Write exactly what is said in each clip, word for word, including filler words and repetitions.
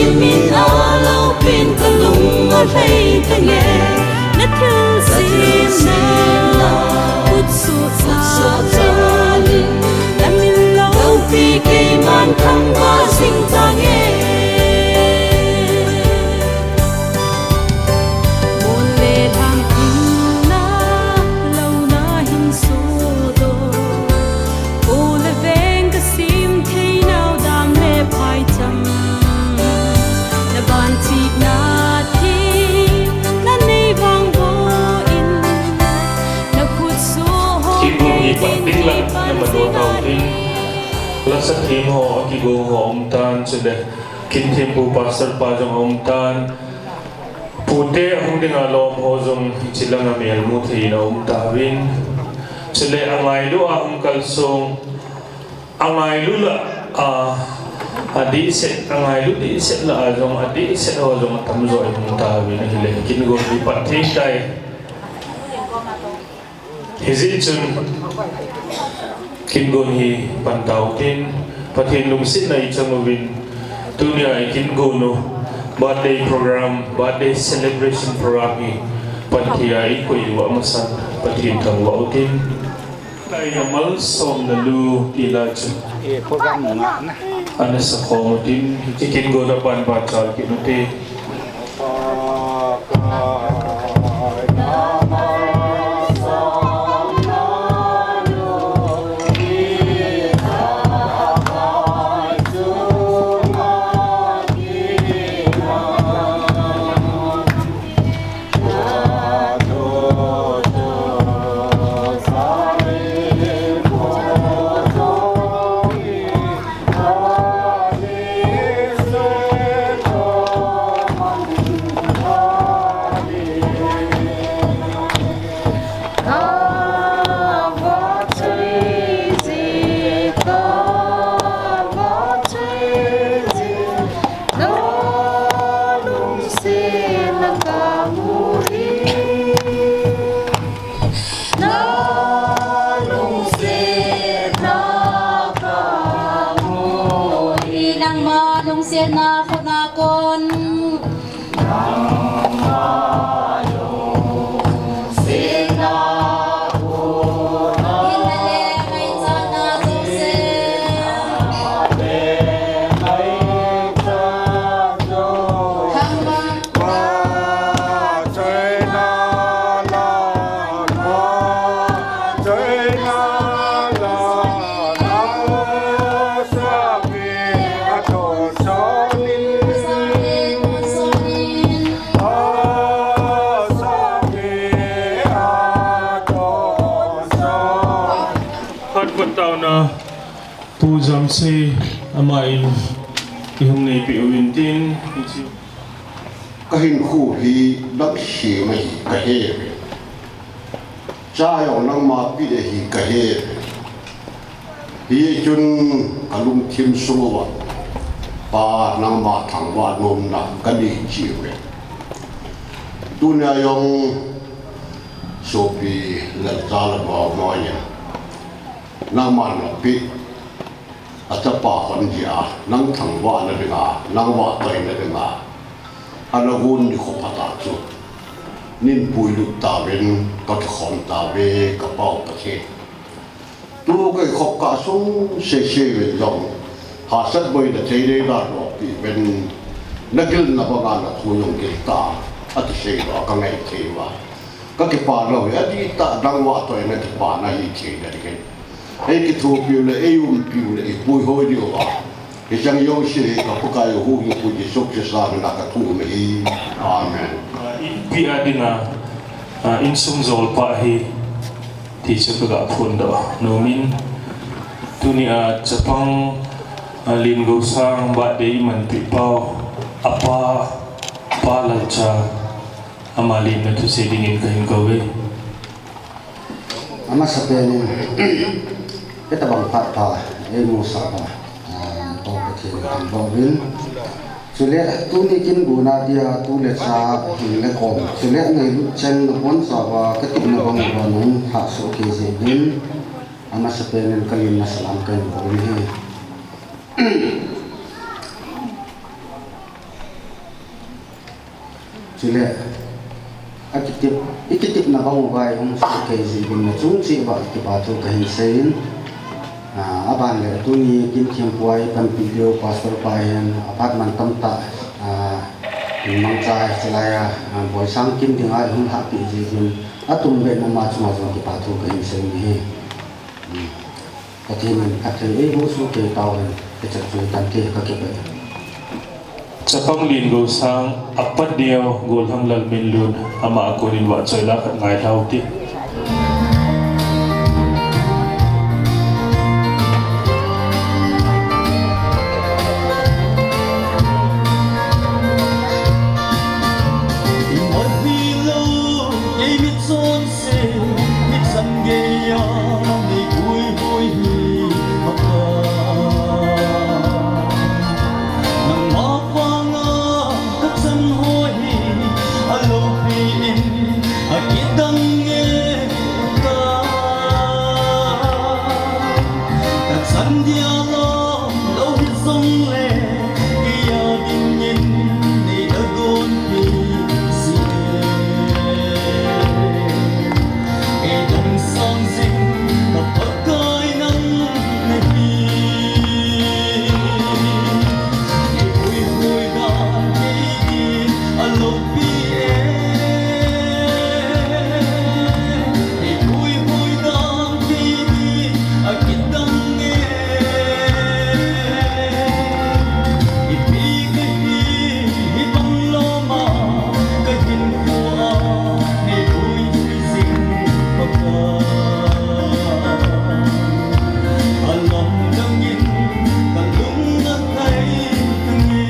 Min a loupin ka lung a lhai tange, na thilsemna khutsuh chalin, na min loupi keiman thangvah jing tange. Mun le lhang hinna louna hin sodoh, ko le veng ka sem thei nau dam le phaicham, na vanchihna thim na nei vang bou in, na khutsuh ho Kin Gon hi pat ding lang na manoh tau ding. Lasa thim ho, a kigong ho um tan, chule kin thempu pastor pa jong um tan. Pute ahung dinga lom ho jong hiche langa melmu thei in aum tauvin. Chule angailu a hung kalsong, angailu la a, adihset, angailu dihset la a jong, adihset ho jong atamjo in hung tauvin ahile. Kin Gon hi pat thei tai. Hijeh chun, Kin Gon hi pan tau tin, Pathen lungsetna i chang uvin, tunia i Kin Gon u birthday program, birthday celebration program hi Pathen a i koi u amasan, Pathen thangvah u tin. Taina malsomna lu ti la chu. E, program nga na. Ana sakhom u tin, i Kin Gon a pan ba chal kit u te. Nangma lungsetna khut a kon. Khat khat taona Pu Jamsei ama in i hung neipeh uvin tin. Ka hinkho hi nang sem ahi ka he ve. Cha jong nangma pe ahi ka he ve. Hichun ka lungthim sunga Pa nangma thangvah nomna ka nei cheh uve. Tunia jong sopi Lalcha le Mao Mao in nangman na pe a chapa hon jeh a nang thangvahna dinga, nang vahtoina dinga ana gon nikho phat a chu nei puilut tauvin ka kikhom tauve ka Pa u Pathen. Tu ka kikhop kah sung sese uvin jong, hahsat boina thei nei na lou pi uvin, na gilna banga na thu jong gil ta, ati sei lou ka ngai thei uva. Ka kipa lou hi, adih tah nang vahtoina kipana hi thei na ding in. Ei kithopi u le, ei umpi u le, i puihoi diu va. Hicheng jouse hi ka Pakai u Huhhingpu Jesu Christa min a ka thum ahi. Amen. Ah, inpi a dinga, ah, insung jolpa hi ti chu ka ga phondoh nom in. Tunia chapang, ah, Len Gosang birthday i manpi pau, apa, Pa Lalcha, ama lenna thusei dingin ka hin kou ve. Amasapen in, hitabang phat pha, eimusah uva, ah, Pathen thangvah uvin. Chule, tuni kin guna dia, tu le cha, hin le kom. Chule, ngailut cheng, nabonchauva, ka tupna bang uva, nahung lhahsoh kei jeh uvin. Amasapen in, ka lenna salam ka hin bol uve. Chule, akitep, ikitepna bang uva ihung soh kei jeh uvin nachung cheh uva kipa thu kahin seiyin. Ah, aban le tuni kin thempu a ipanpi diu pastor pa hin aphat mantam tah, ah, in mangcha chulai a, ah, boisang kin dinga ihung lhahpeh jeh uvin atumbeh na ama chunga jong kipa thu kahin seiyin ahi. Hmm. Pathen in phatthei eiboh soh kei tahen, kichat chu hitante, kakipah e. Chapang Lin Gosang, apat neo Golhang Lalminlun, ama a konin vahchoi la khat ngailha ute. Imat hilou, kei mit chonse, mit chan geiya, nei puipui hi, Pakai. Nangma vanga kachan ho hi, aloupi in, akidang e, Pakai. Kachan dia lom lou hijongle, keiya dingin nei dagonpi jeh e. Kei dongsan jing ka Pakai nang nahi. Kei puipui dan kei din aloupi e. Kei puipui dan kei din akidang e. Ipi kahi, hibang loma kahinkhoa nei puipui jing Pakai. Alamdangin kalung akai tange.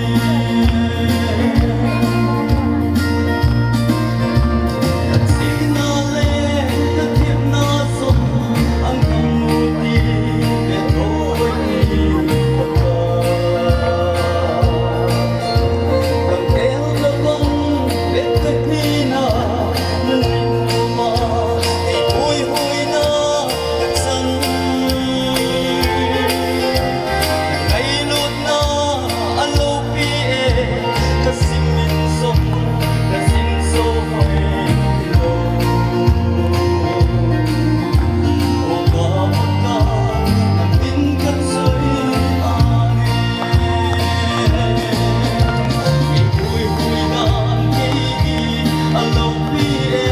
Kachihna le kathepna jong ang kamu ti kathou ahi Pakai. Katel kabang le kathina nangin uma, ei puipuina kachan. Kangailutna aloupi e, kasimin jong kajing jou hoi lou. O ka Pakai, namin kachoi ange. Kei puipui dan kei din aloupi e.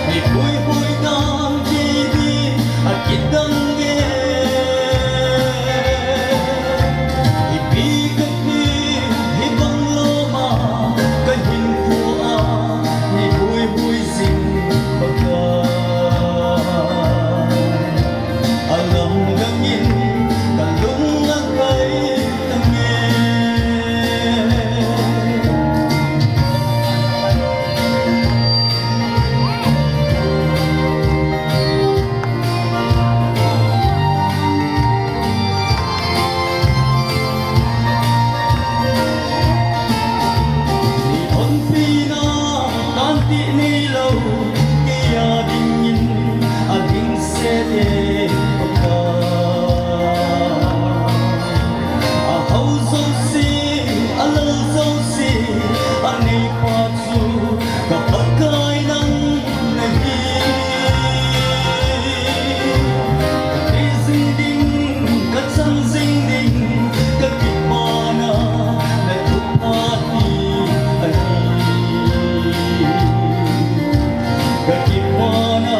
Kei puipui dan kei din akidang e. Ipi kahi, hibang loma kahinkhoa nei puipui jing Pakai. Alamdangin kalung akai tange. Nei honpina tantih neilou, keiya dingin ading sese Pakai. Ahao jouse, alal jouse, aneipa chu ka Pakai nang nahi. Kati jing ding, kachan jing ding, kakipana nathupha hi ahi. Kakipana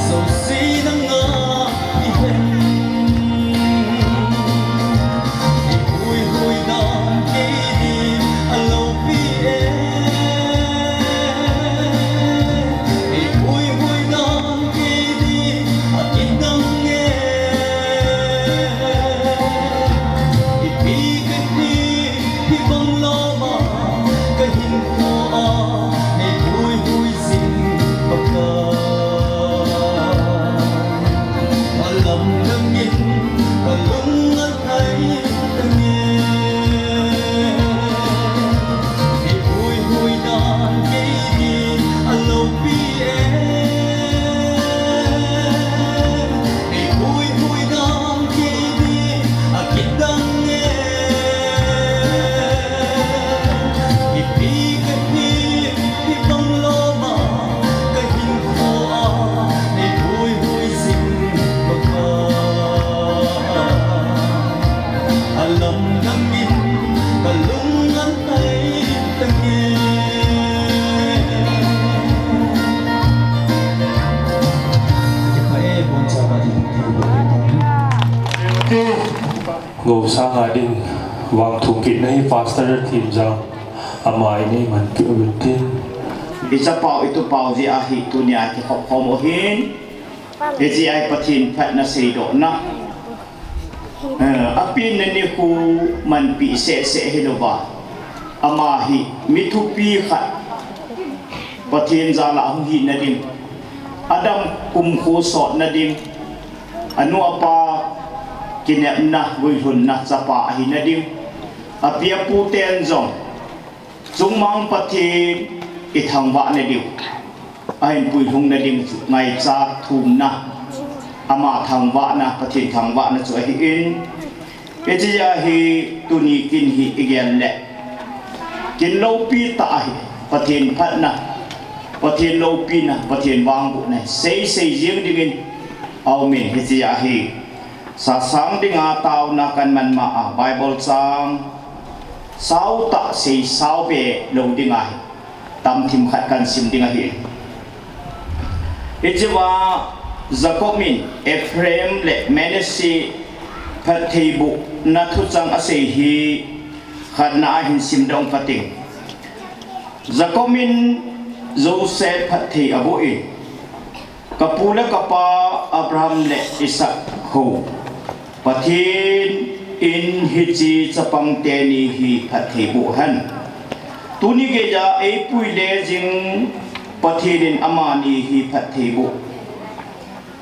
jouse nanga ihen. Ipuihui dan kei din aloupi e. Ipuihui dan kei din akidang e. Ipi kahi, hibang loma kahinkhoa nei puihui jing Pakai. Alamdang in kalung akai tange. Ipuihui dan kei din aloupi e. Ipuihui dan kei din akidang e. Gosang a ding vang thum kitna hi Pastor Thimjang ama in eiman peh uvin tin. I chapau, i tupau jeh a hi tunia kikhop khom u ahin. Hiche a hi Pathen phatna seidohna. Eh, apenna nikho manpi seh seh hilouva, ama hi mi thupi khat, Pathen jal a hung hina ding, adam kumkho sotna ding, anu apa kinepna, guilhunna chapa ahina ding, api apu ten jong chungmang Pathen ithangvahna diu, ahin puilhungna ding chu ngaichat thumna, ama thangvahna, Pathen thangvahna chu ahin. Hiche a hi tuni kin hi igel le, kin loupi tah ahi, Pathen phatna, Pathen loupina, Pathen vangbohna seisei jeng dingin aumin, hiche a hi sasang dinga taona kan man ma a, Bible chang sautah sei sauve lou ding ahi, tamthim khat kan sim ding ahi. Hichea Jacob in Ephraim le Manasseh phattheibohna thuchang asei hi khatna a hin simdoh kating. Jacob in Joseph phatthei aboh in, kapu le kapa Abraham le Isaac ho Pathen in hiche chapang teni hi phattheiboh hen. Tuni geija eipui le jing Pathen in amani hi phattheiboh,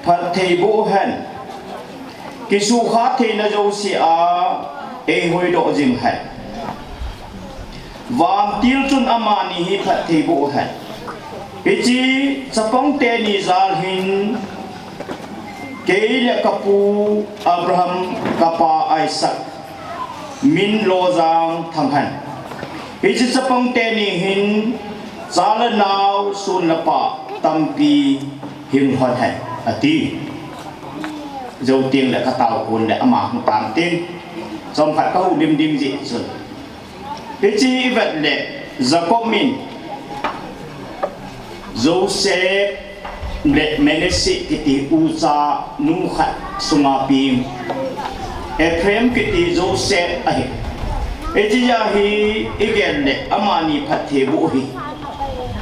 phattheiboh hen. Kisukha theina jouse a eihoidoh jing hen. Vantil chun amani hi phattheiboh hen. Hiche chapang teni jal hin kei le kapu Abraham, kapa Isaac min lojang thang hen. Hiche chapang teni hin cha le nao, sun le pah tampi hing lhon hen, ati. Jou teng le katao kon le ama hung tan tin, chomkhat kahoulim dim jeh chun. Hiche ivet le Jacob in Joseph le Manasseh kiti ucha nu khat sunga peng, Ephraim kiti Joseph ahi. Hiche a hi igel le amani phattheiboh hi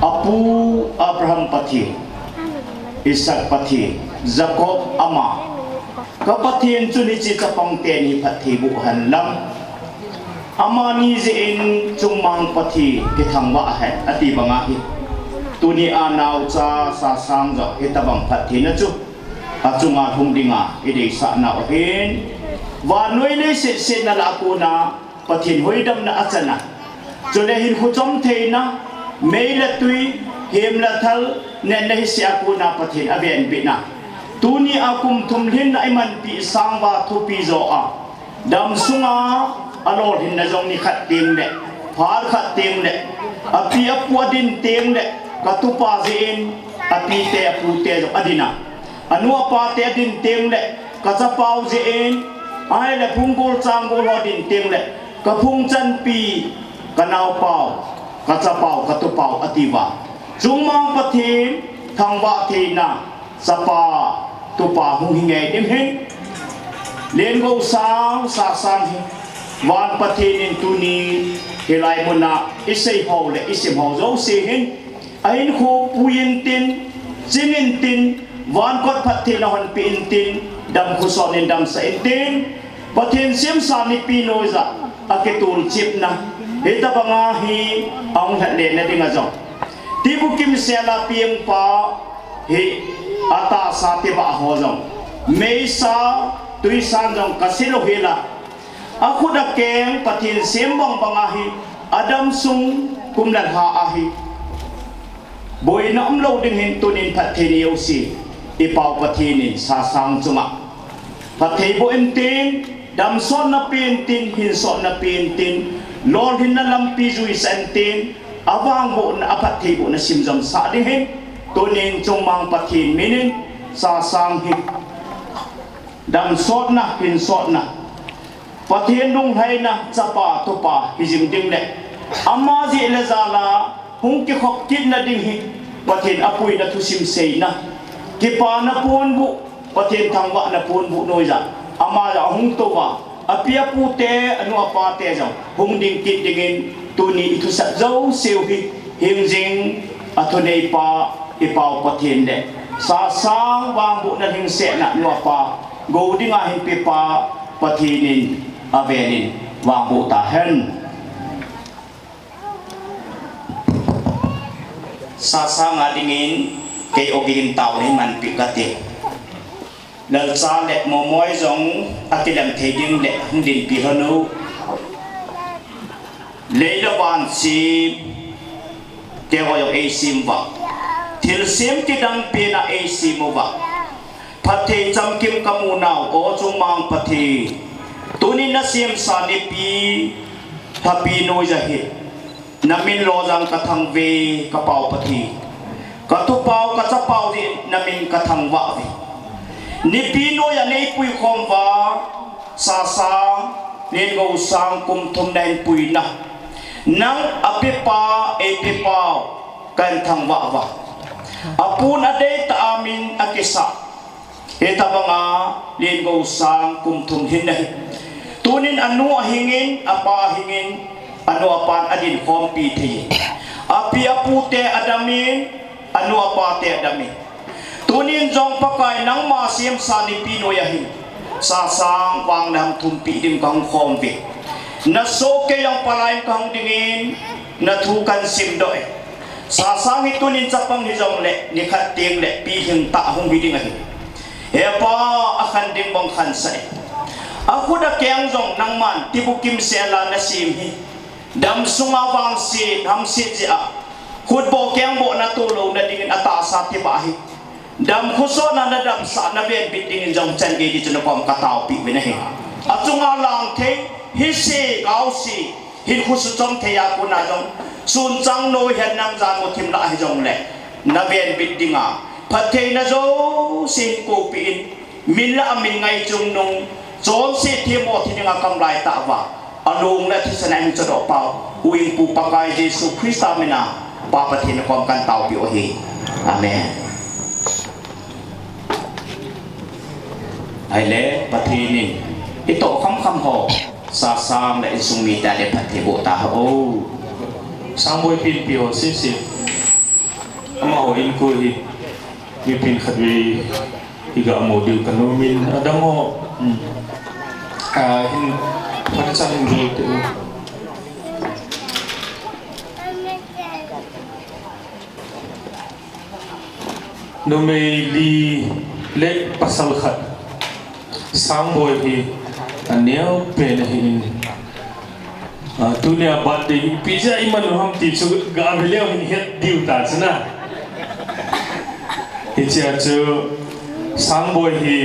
apu Abraham Pathen, Isaac Pathen, Jacob ama, ka Pathen chun hiche chapang teni phattheiboh hen lang, amani jeh in chungmang Pathen kithangvah hen, ati banga hi. Tunia naocha Sasang jong hitobang phattheina chu achunga lhung dinga ideisah nau ahin. Vannoi leiset setna lah a kona Pathen hoidamna achana, chule hinkho chom theina, mei le twi, hem le thal, natna hise a kona Pathen avenbitna, tunia kum thum lhinna imanpeh sang uva thupi jo a, damsunga alolhinna jong nikhat teng le, phat khat teng le, api apu adin teng le, katupa jeh in apite apute jong adin a, anu apate adin teng le, kachapau jeh in, ahile phunggol changgol ho adin teng le, kaphung chanpi, kanaopau, kachapau, katupau atiuva, chungmang Pathen thangvah theina chapa tupa hung hi ngei ding ahin. Lengou sang, Sasang hi van Pathen in tuni hilai muna isei ho le isim ho jouse hin ahinkho pui intin, ching intin, van kot phattheina honpeh intin, damkho son in damsah intin, Pathen semsa nipi noija akitulchipna hitobanga hi ahung lhatlenna dinga jong, tibukim sela pengpa hi atahsa tibah ho jong, meisa, twisan jong kase louhela, akhut akeng Pathen sem bangbanga hi adamsung kum le lha a hi boina umlou ding hin tunin phatthei nei jouse ipau Pathen in Sasang chunga phattheiboh intin, damsotna pe intin, hinsotna pe intin, lolhinna lampi juisah intin, avangbohna, aphattheibohna simjomsah ding hin tunin chungmang Pathen minin Sasang hi damsotna, hinsotna, Pathen lunglhaina chapa tupa hijing ding le, ama jeh le jal a hung kikhop kitna ding hi Pathen apuina thusim seina, kipana ponbuh, Pathen thangvahna ponbuh noija ama jong ahung touva, Api apute, anu apate jong hung ding kit dingin tuni ithusat jouseu hi hingjing athuneipa ipau Pathen le Sasang vangbohna lhingsetna nu apa go dinga hinpepa Pathen in avelin vangboh tahen. Sasang a dingin kei ogin taona hin manpi kate. Lalcha le momoi jong akilem thei ding le hung dinpi lhon u. Lei le van sem, keiho jong eisim uva. Thilsem kidang pena eisim uva. Phatthei chamkim kamu nau, o chungmang Pathen. Tuni nasemsa nipi, phapi noiya hi. Namin lojang kathangve, kapau Pathen. Kathupau, kachapau jeh in namin kathangvah uve. Nipi noiya neipui khom uva, Sasang, Lengosang kum thum nahin puina. Nang apepa, eipepau, kahin thangvah uva. Apon adeitah a min akisah. Hitobanga Lengosang kum thum hin ahi. Tunin anu ahingin, apa ahingin, anu apan adin khompi thei. Api apute adamin, anu apate adamin. Tunin jong Pakai nangma semsa nipi noiya hin Sasang vang nahung thumpeh ding kahung khom uve. Nasoh kei jong palai in kahung dingin, nathu kahin simdoh e. Sasang hi tunin chapang hijongle, nikhat tengle, pilhing tah hung hi ding ahi. Hepa, akhan ding bang khansah e. Akhut akeng jong nangman, tibukim sela nasem hi. Damsunga vangset, hamset jeh a. Khutboh kengbona tolouna dingin atahsa tibah hi. Damkhosohna nadamsah, navenbit dingin jong chan gei ding chu nakom kataopeh uvin ahi. Achunga langthei, hise, gaose, hinkho suchom thei a kona jong, sunchang noi hen nang jan muthim lah hijongle, navenbit dinga, phattheina jouse hin koupeh in, min lah a min ngai chungnung, chonset themmo thi dinga kamlai tah uva, alung le athisan a hung chodoh pau, U Ingpu Pakai Jesu Christa mina, Pa Pathen nakom kahin taopeh u ahi. Amen. Ahile, Pathen in, itoh khamkham ho, Sasang le insung mite adin phatthei boh tahen. Sangboi pen pi ho sese. Amaho inko hi, mi pen khatvei, iga mu diu kanom in, adang ho, hmm. Ah, hin, phatchan in gol te u. Numei li le pasal khat. Sangboi hi aneo pen ahin. Ah, tunia birthday hi ipi jeh a iman u ham ti chu gave leu hin het diu ta chu na. Hichea chu Sangboi hi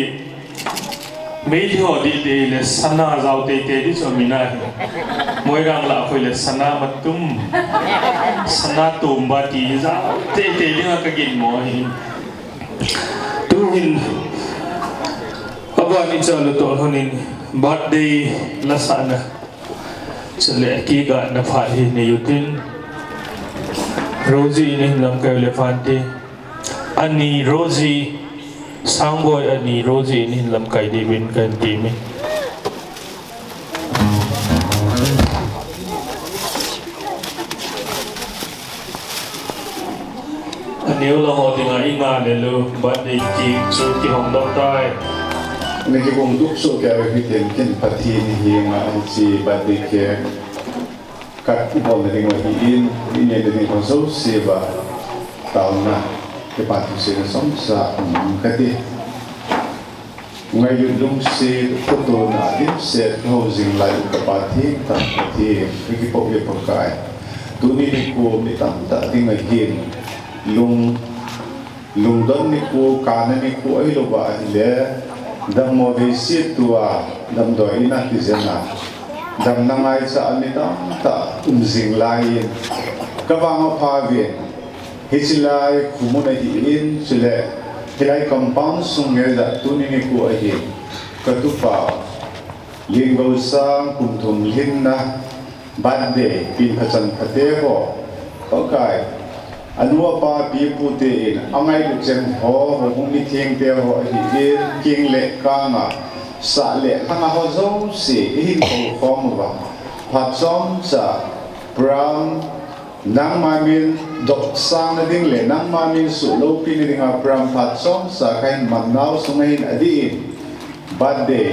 Meitei ho dih tei le sana jao teitei ding chu amin ahi. Moirang lah khoi le sana matum. Sana tumba ti jao teitei dinga kaginmo ahi. Tuhin, aban icha luto lhonin birthday lasahna. Chule kigahna phat hi nei utin. Rosie in ahin lamkai u le Fante. Ani Rosie, Sangboi ani Rosie in ahin lamkai diuvin kahin temin. Aneo lang ho dinga inga le lu, birthday cake chu kihong doh tai. Nakigong duk soh kei uve hitin, ken Pathen henga hiche birthday cake. Kat ibolna ding u ahin, inehna ding ho jouse uva, taona, kipa thusei na chomcha um kate. Ngailut lungset, khotona dimset, kahou jing lai u ka Pa thengtah Pathen, kakipah uve Pakai. Tuni nikho mi tamtah dinga hin, lung Lungdon nikho, kana nikho ahilouva ahile, dammo veiset tua, damdoi ina kijena, damna ngaicha a mi tamtah um jing laiyin, kavang aphauvin, hiche lai khomun ahin, chule, hilai compound sung ngeija tuni nikho ahin, katupa, Lengosang kum thum lhinna, Birthday, pen phachan phate ho, Pakai, anu apa pi pu te in, angailut cheng ho, houbung mithengte ho ahin, keng le kanga, Sah le lhanga ho jouse ihin kou khom uva, phat chomcha program nangma min dohsang nading le nangma min suhloupi nadinga program phat chomcha kahin man nau sunga hin adih in, birthday,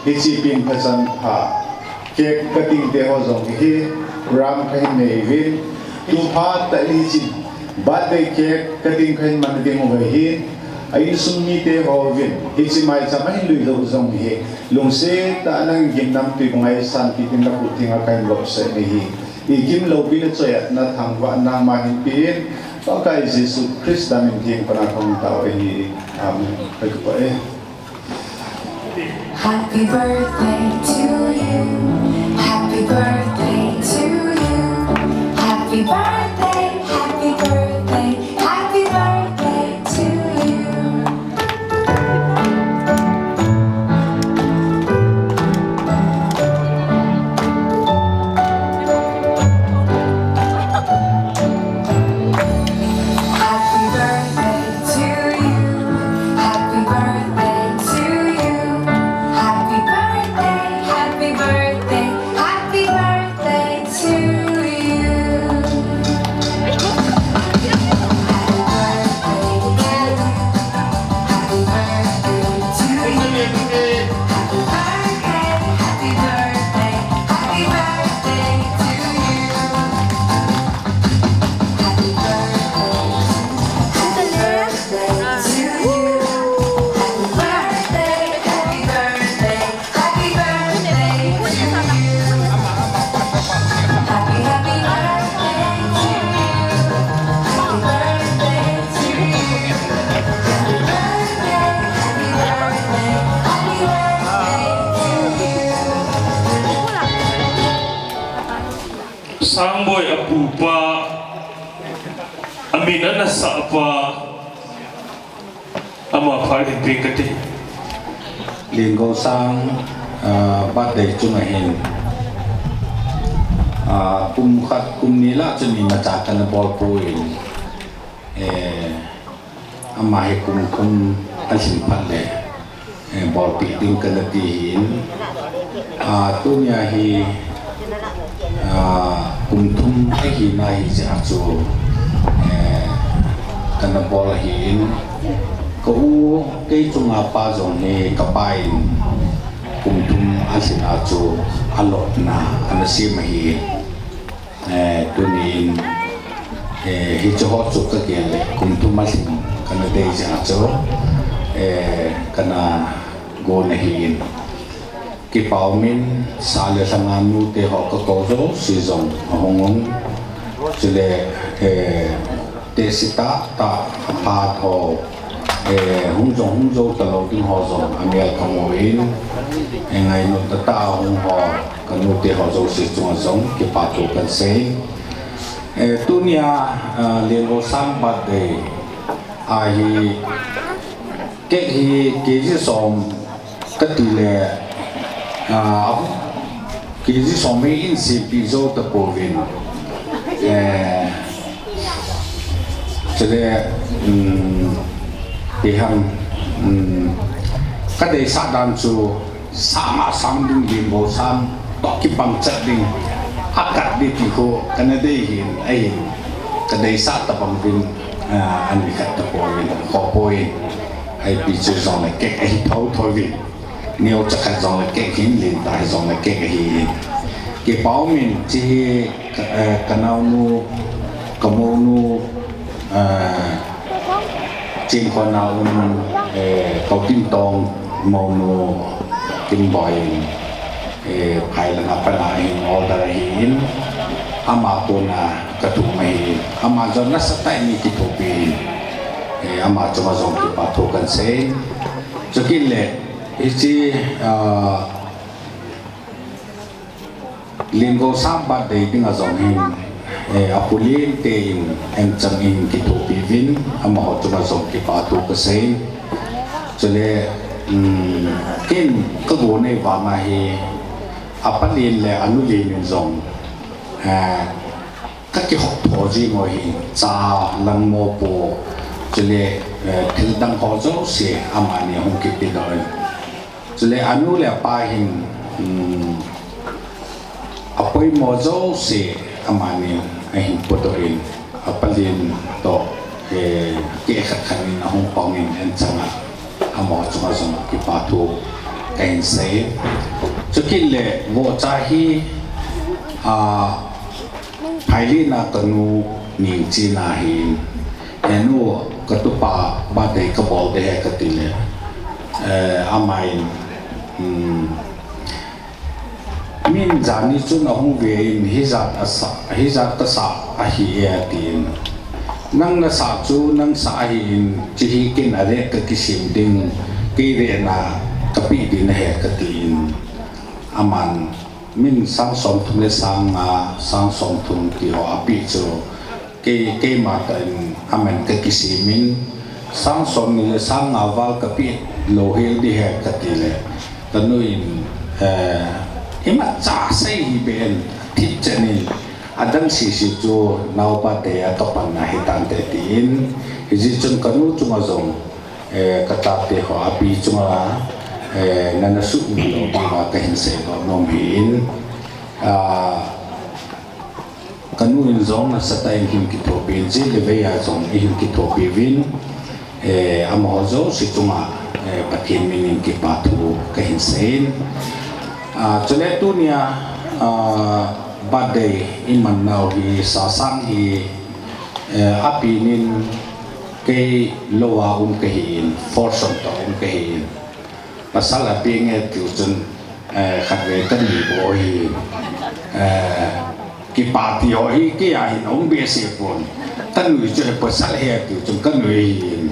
hiche pin phachan pha, cake cutting te ho jong hi, program kahin nei uvin, tu phat tah in hiche birthday cake cutting kahin man ding uva hin, a insung mite ho uvin, hiche maicham ahin lui doh jong hi, lungset tah a nang gimnamtui banga eisanpi ding le kut thenga kahin lopsah in ahi. Igim loupina, choiatna, thangvahna nangma hin pe in, Pakai Jesu Christa min theng pana kahung tao ahi. Amen. Kakipah e. Happy birthday to you. Happy birthday to you. Happy birthday, happy birthday, happy birthday to you. Happy birthday to you. Happy birthday to you. Happy birthday, happy birthday, happy birthday to you. Happy birthday to you. Happy birthday to you. Happy birthday, happy birthday, happy birthday to you. Sangboi apupa, amin ana sahpa, ama phat hin peng kate. Lengosang, ah, birthday chunga hin, ah, kum khat kum ni lah chun imacha kana bol poi. Eh, ama hi kum thum alhin phat le, eh, bolpeh ding kana ti ahin. Ah, tunia hi, ah, kum thum ahina hi jeh a chu, eh, kana bol ahin. Ka u kei chunga pa jong hi kapa in kum thum alhin a chu alopna ana sem ahi. Eh, tunin, eh, hiche ho chu kagel le kum thum alhin kana dei jeh a chu, eh, kana gon ahin. Kipa umin, sa le lhanga nute ho kakou jouse jong ahung un. Chule, eh, tehse tah tah aphat ho, eh, hung jong hung jou talou ding ho jong amel kamu in, eh, ngailut tah tah a hung ho, kanute ho jouse chunga jong kipathu kahin sei. Eh, tunia, ah, Lengosang birthday ahi, cake hi K G som kati le, ah, K G som hi eihin seipeh jou tapouvin. Eh, chule, um, ipi ham, um, kadeisah dan chu, sang a sang ding, Lengosang toh kibang chet ding, akat ding ti khu kana dei ahin, ahin, kadeisah tabang uvin, ah, ani khat tapouvin, khoh poi, ipi chu jongle cake ahi thotho uvin. Neocha khat jongle cake hin, lentah hijongle cake ahi. Kipa umin, hiche hi ka, eh, kanaonu, kamounu, eh, Chingkhona um, eh, Kautintong mounu, Kimboi in, eh, phai langa pat a hin order ahin, ama kona kathum ahi, ama jong nasatah in eikithopi in, eh, ama chunga jong kipathu kahin sei. Chukit le, hiche, ah, Lengosang birthday dinga jong hin, eh, apu lente in, emchang in kithopi uvin, amaho chunga jong kipathu kasei. Chule, um, ken kagon nei vanga hi, apa len le anu len in jong, eh, kakihop tho jing u ahi, cha, lang, mopo, chule, eh, thil dang ho jouse, amani hung kipedoh in. Chule anu le apa hin, um, apoimo jouse amanin ahin podoh in, apalin toh, eh, keh khat khat in ahung pang in, eichanga amaho chunga jong kipa thu kahin sei. Chukit le vohcha hi, ah, Phailin a kanu Ningchin ahin, eh, nu, katupa birthday kabol ding ahi kati le, eh, aman, um, min jani chun ahung ve in, hijat asa, hijat kasah ahi e atin. Nang nasah chu nang sah ahin, chihi kin a rate kakisim ding, kei rate na kapeh ding ahi katin. Aman min sang somthum le sang nga, sang somthum ti ho apeh chu, kei, keima tah in aman kakisim in, sang somni le sang nga val kapeh lou hel ding ahi kati le, kanu in, eh, imacha sei hih beh in, thip chan in, adang sese chu nao birthday a kapanna hitante tin, hijeh chun kanu chunga jong, eh, kachate ho api chunga, eh, nana suhmil lou diuva kahin seidoh nom ahin, ah, kanu in jong nasatah in hin kithopi in, jeh le vei a jong eihin kithopi uvin, eh, amaho jouse chunga, eh, Pathen min in kipa thu kahin sei in. Ah, chule tunia, ah, birthday iman nau hi, Sasang hi, eh, api nin kei lou a um kahin, Fortson toh um kahin. Pasal api nge tiu chun, eh, khatvei kanui bou ahi. Eh, kipa ti ho hi kei a hin aum behseh pon. Kanui chu hi pasal ahi tiu chun kanui ahin.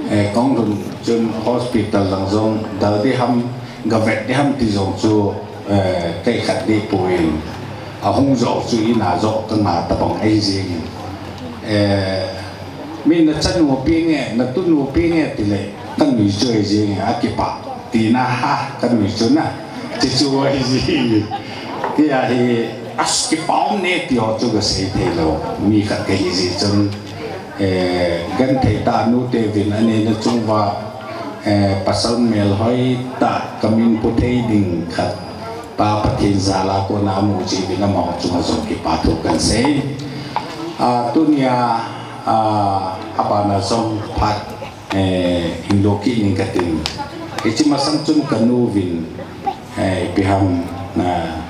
Eh, kahung lhun chun hospital lang jong dal ding ham, gavet ding ham ti jong chu, eh, kei khat ding poi. Ahung jou chu in a jou kanga tabang ahi jeng in. Eh, min nachanu pi nge, natunu pi nge ti le, kanui chu ahi jeng in, akipah tina ha, kanui chu na, ti chu ahi jeng in. Kei a hi, as kipah um ne ti ho chu kasei thei lou, mi khat kahi jeh chun, eh, genthei tah nute uvin anina chung uva, eh, pasal melhoi tah kamin pu thei ding khat, Pa Pathen jal a kona amu jeh uvin amaho chunga jong kipa thu kahin sei. Ah, tunia, ah, abana jong phat, eh, hin lo kit ning katin. Hiche masang chun kanu vin, eh, ipi ham, ah,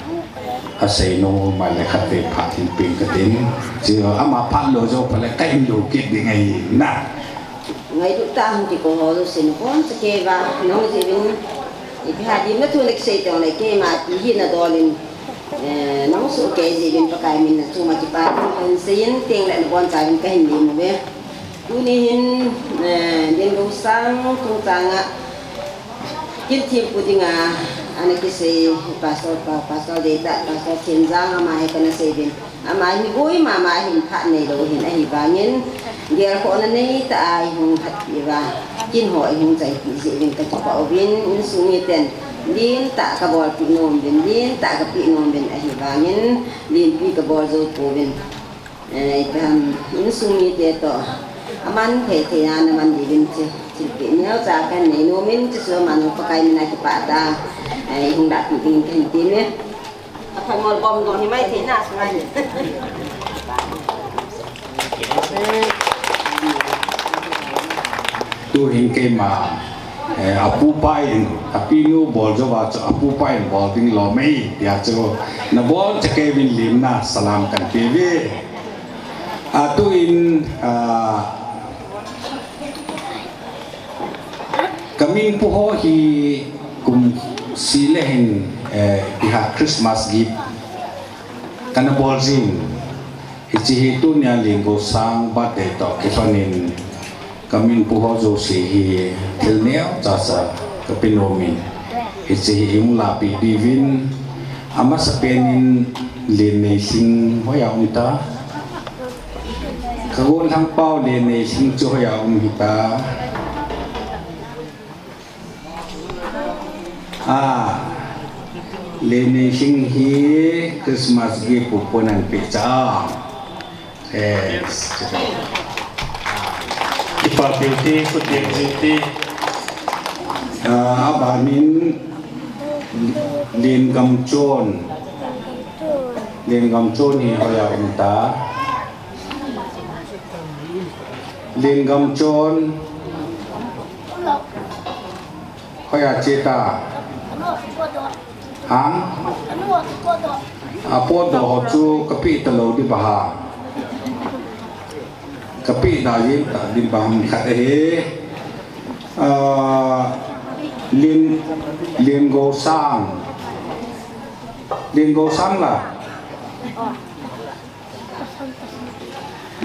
asei nom uva le khatvei phat hin peng katin. Chu ama phat lo jou phat le kahin lo kit ding ahi na. Ngailut tah a hung kikou ho jouse nabonchauva, nahung jeh uvin, ipi ham dim na thu nakisei teng le keima pi hi nadol in, eh, nahung sohkei jeh uvin Pakai min a chunga kipa thu kahin sei in, tengle nabonchauvin kahin lem uve. Tuni hin, eh, Lengou sang chungchang a kin thempu dinga ana kisei Pastor pa, Pastor Deitah, Pastor Thenjang ama hi kana sei uvin. Ama hi boi mama hin phat neilou hin ahivangin, gelkhohna neitah a ihung hatpi uva, kin ho ihung chaipi jeh uvin kakipah uvin, insung miten lentah kabolpeh nom uvin, lentah kapeh nom uvin ahivangin, lenpi kabol jou pouvin. Eh, ipi ham, insung mite toh aman thei thei a naman diuvin chu thilpeh neocha kahin nei nom in, chuchu aman Pakai min a kipah tah a, eh, ihung lahpeh dingin kahin temin. Aphaimol bom dong hi mai thei na sungai. Tuhin keima, eh, apupa in, apinu bol jouva chu apupa in bol ding lom e, tia chu nabonchauvin lemna salam kahin pe uve. Ah, tuin, ah, kaminpu ho hi kum seh le hin, eh, ipi ham Christmas gift kana bol jin. Hiche hi tunia Lengou sang birthday toh kipan in kaminpu ho jouse hi thil neocha cha kape nom in. Hiche hi ihung lahpeh diuvin, amasapen in Lenneilhing hoiya um ta. Kagollhang pau Lenneilhing chu hoiya um hita. Ah, Lenneilhing hi Christmas gift pu pon ahin peh cha. Yes. Kipa peh ute, khut beng jing ute. Ah, abanin Lengamchon. Lengamchon hi hoiya um ta? Lengamchon hoiya che ta? Hang? Apotdoh ho chu kapeh talou ding ba ham? Kapeh da jeng ta ding ba ham khat ahi. Ah, Len, Lengousang. Lengousang la.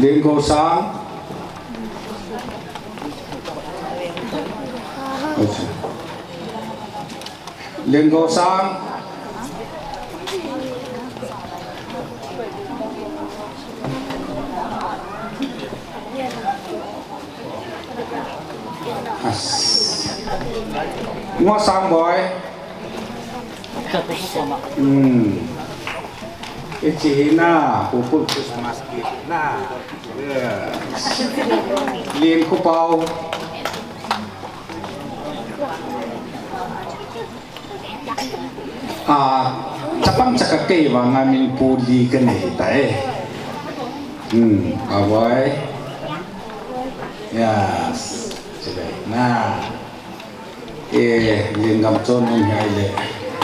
Lengousang. Lengousang. As. Ngosangboi. Hmm. Ichi hina, pupul Christmas kit na. Yes. Lenkhoupau. Ah, chapang chakakei vanga min Pu Li kanei tai. Hmm, avoi. Yes. Chuleh na. Eh, Lengamchon nung hi ahile,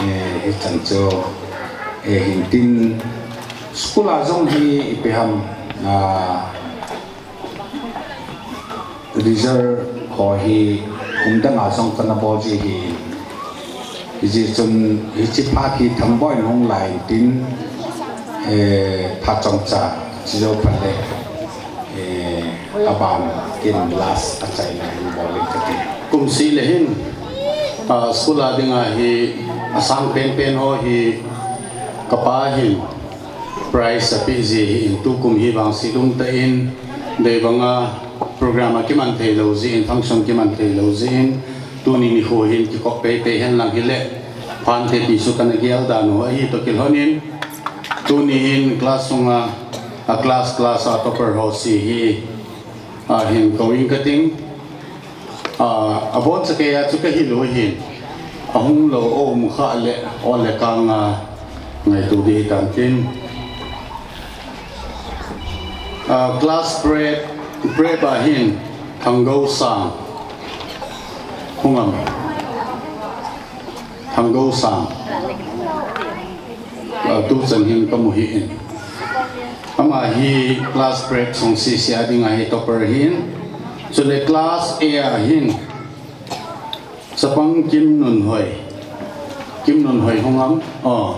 eh, hichan chu, eh, hintin school a jong hi ipi ham, ah, result ho hi kum dang a jong kana bol ji ahi. Hijeh chun hiche phat hi Thangboi nung lai tin, eh, phat chomcha, chujou phat le, eh, aban kin last achaina hin bol in kati. Kum seh le hin, ah, school a dinga hi asang penpen ho hi kapa hin prize apeh ji ahin, tukum hi vangset um tah in, dei banga program akiman thei lou jeh in, function kiman thei lou jeh in, tuni nikho hin kikop peipei hen lang hile, phante ti chu kana gel dan u ahi toh kilhon in, tuni hin class sunga, a class class a topper ho seh hi, ah, hin kou ing kating. Ah, abonchan kei a chu kahi lou hin. Ahung lou um kha le, o le kang a ngaito ding hitan tin. Ah, class prep, prep a hin Thanggousang. Hung am. Thanggousang. Ah, tuchan hin kamu hih in. Ama hi class prep sung sese a dinga hi topper ahin. Chule class A a hin. Chapang Kimnunhoi. Kimnunhoi hung am. Oh.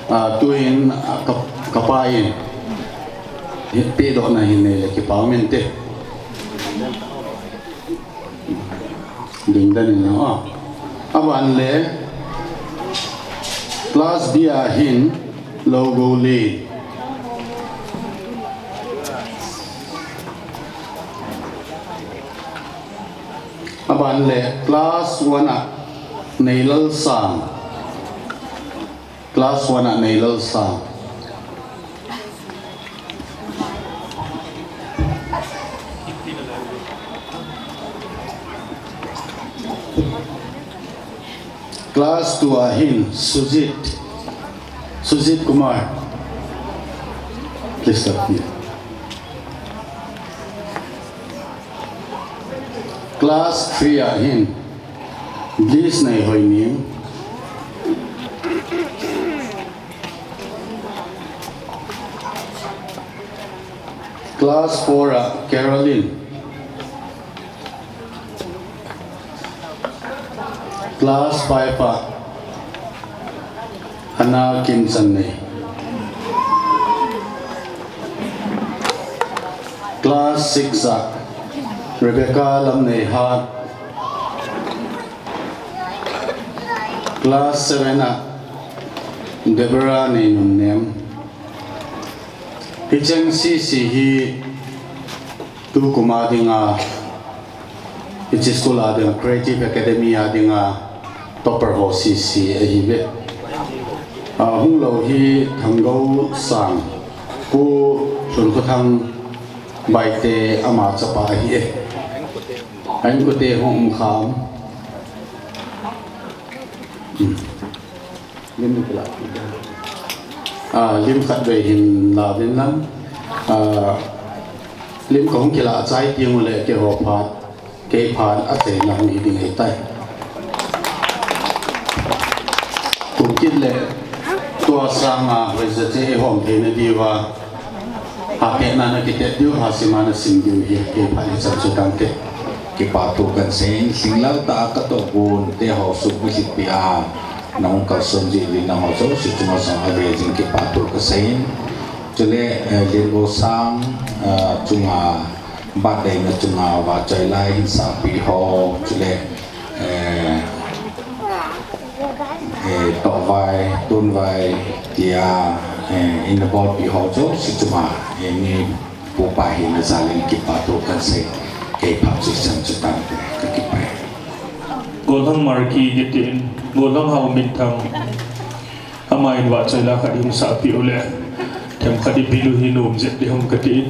Ah, tuin, ah, ka, kapa in. Hi, pehdohna hin nei le kipa um inte. Ding dan in, ah. Aban le class B a hin Lougoulin. Aban le class one a Neilalsang. Class one a Neilalsang. Class two a hin Sujit. Sujit Kumar. Please stop here. Class three a hin Bliss Neihoining. Class four a Caroline. Class five a Hannah Kimchannei. Class six a Rebecca Lamneihat. Class seven a Deborah Neinunnem. Hicheng sese hi tukum a dinga, hiche school a dinga, Creative Academy a dinga topper ho sese ahiuve. Ah, hung lou hi Thanggousang, Pu Lhunkhothang Baite ama chapa ahi e. A inkote hung um kham. Hmm. Lim khat vei hin la din lang. Lim kahung kila chai tiang ule keiho phat, kei phat a chei na hung hi ding ahitai. Kum kit le tua sanga hoiche che i hom theina diuva hatehna na kitet diu, hasim a na sim diu hi kei phat i chan chu tante. Kipa thu kan seiyin, lhinglel tah a ka tohgon te ho suk mi lhitpi a nahung kalson jeh uvin nangho jouse chunga jong ave jing kipa thu ka seiyin. Chule, eh, Liangosang, eh, chunga birthday na chunga vahchoi lai hin sahpi ho, chule, eh, eh, tohvai, tunvai, tia, eh, in na bolpi ho jouse chunga, eh, mi pupa hina jal in kipa thu kan sei, kei phat chu chan chu tante, ka kipah e. Golhang Marki kitin, Golhang Haominthang, ama in vahchoi la khat hin sahpi ule, themkhat i bil u hi nom jep ding ham katin.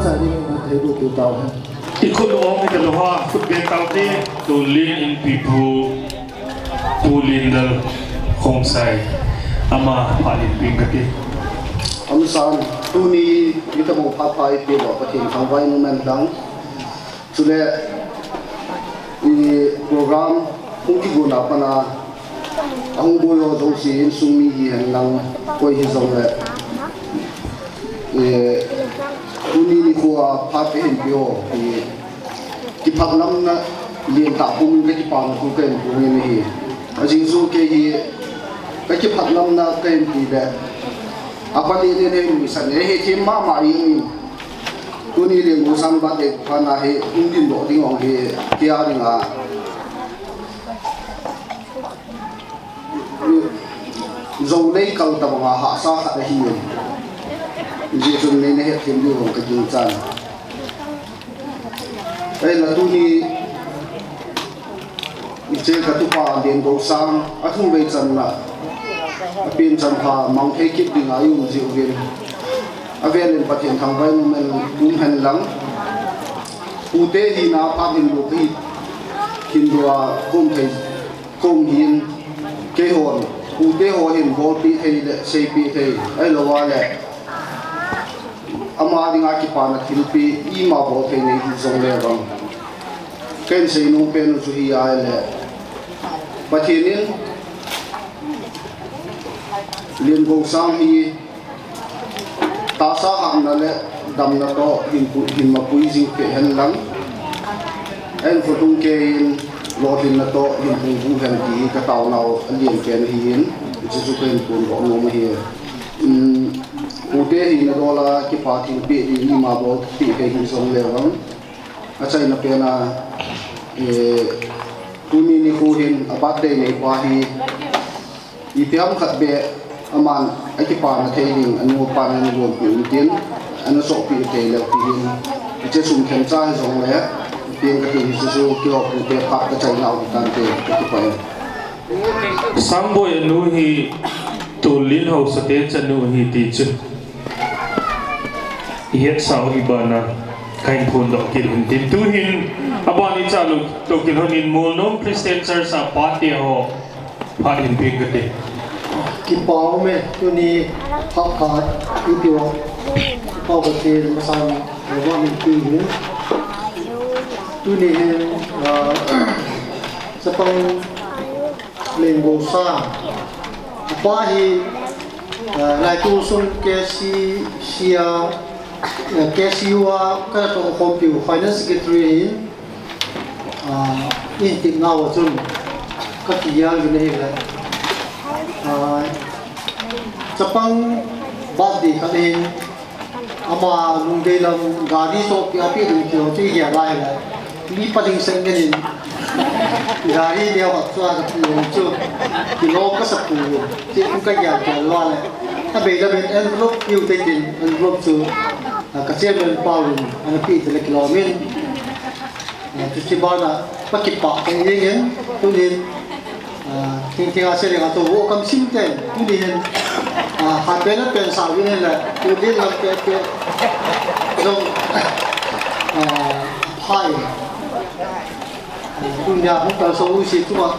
Sa ding in thei bu tu tau hen. I khut u ong i ka lu ha, khut beng tau te. Tulin Inpipu, Pu Lindal Khongsai, ama phat in ping kati. Amasan, tuni i ta mo phat pha i pe lo Pathen thangvah in um hen lang. Chule, i program hung kigon a pat a, ahung boi ho jouse insung mi hi hen lang, koi hi jong le, eh, tuni nikho a phat ka hin pe ho hi, kiphatlamna lentah pum in ka kipana thu ka hin pung in ahi. Ajeh chu kei hi ka kiphatlamna ka hin pe le, apa le le le nuisat le he thim mama in. Tuni Liangosang birthday phat na hi hung ding doh ding ong hi, kei a ding a Jou nei kal tabang a hahsa khat ahi. Hijeh chun nei na het thim diu ong ka ginchan. Ahinla tuni, hiche ka tupa Liangosang, a thum vei channa, a pen chan pha mang thei kit ding a i um jiu vin. A vel in Pathen thangvah in um hen, um hen lang. Pute hina phat hin lu hi, hin lua kum thei Kong hin, keihon, pute ho hin bolpeh thei le, seipeh thei, ahilou le, ama dinga kipana thilpeh, ima bol thei nei hi jong le vang. Ken seinom pen u chu hi ahile, Pathen in, Liangosang hi, tahsa hatna le damna toh hin pu-, hin mapui jing peh hen lang. Ahin khotung keiyin lolhinna toh hin pung bu hen ti hi ka taonau a lian pen ahin, hiche chu ka hin phondoh nom ahi. Um, pute hina dol a kipa thilpeh ding ima bolpeh thei hi jong le vang. Achaina pen a, eh, tuni nikho hin a birthday nei pa hi, Ipi ham khat beh aman akipana thei ding, anu apan ana gonpeh un tin, ana chohpeh thei leu ti hin, hiche sum themcha hi jong le, tin ka tin hiche chu kihoupi te phat ka chaina u tante ka kipah e. Sangboi anu hi Tulin Haosa te chanu ahi ti chu. I hetsau hi bana, ka hin phondoh kit hin tin. Tu hin, aban i cha lu, to kit hon in Molnom Christian Church a pate ho. Phat hin ping kati. Kipa um e, tuni phat phat, ipi o. Kipa um e, masang, wa min ping hin. Tuni hin, ah, chapang Liangosang. Apa hi, ah, lai tu sung K C C a, ah, K C U a, ka to khompiu Finance Secretary hin. Ah, in tip nau a chun ka ti jal vin ahi le. Ah, chapang birthday khat ahin ama lungdei lam gari chohpeh a peh ding ti ho chu i gel a ahi le. Mi pa ding seng ngen in gari neo khat chu a ka pi hung chu kilom ka sa pu ti hung ka gel gel lou a le. A bei lam in envelope iu te tin envelope chu, ah, ka chairman pa in ana peh te le kilom in. Eh, chuche bana, ka kipah kei jeng in, tunin, ah, thingthing a seiding a tou vo kam sim ten, tunin hin, ah, hat pen a pen sa vin hin le, tunin lam pe pe, jong, ah, phai. Ah, tunin a hung kal so u si tu ma,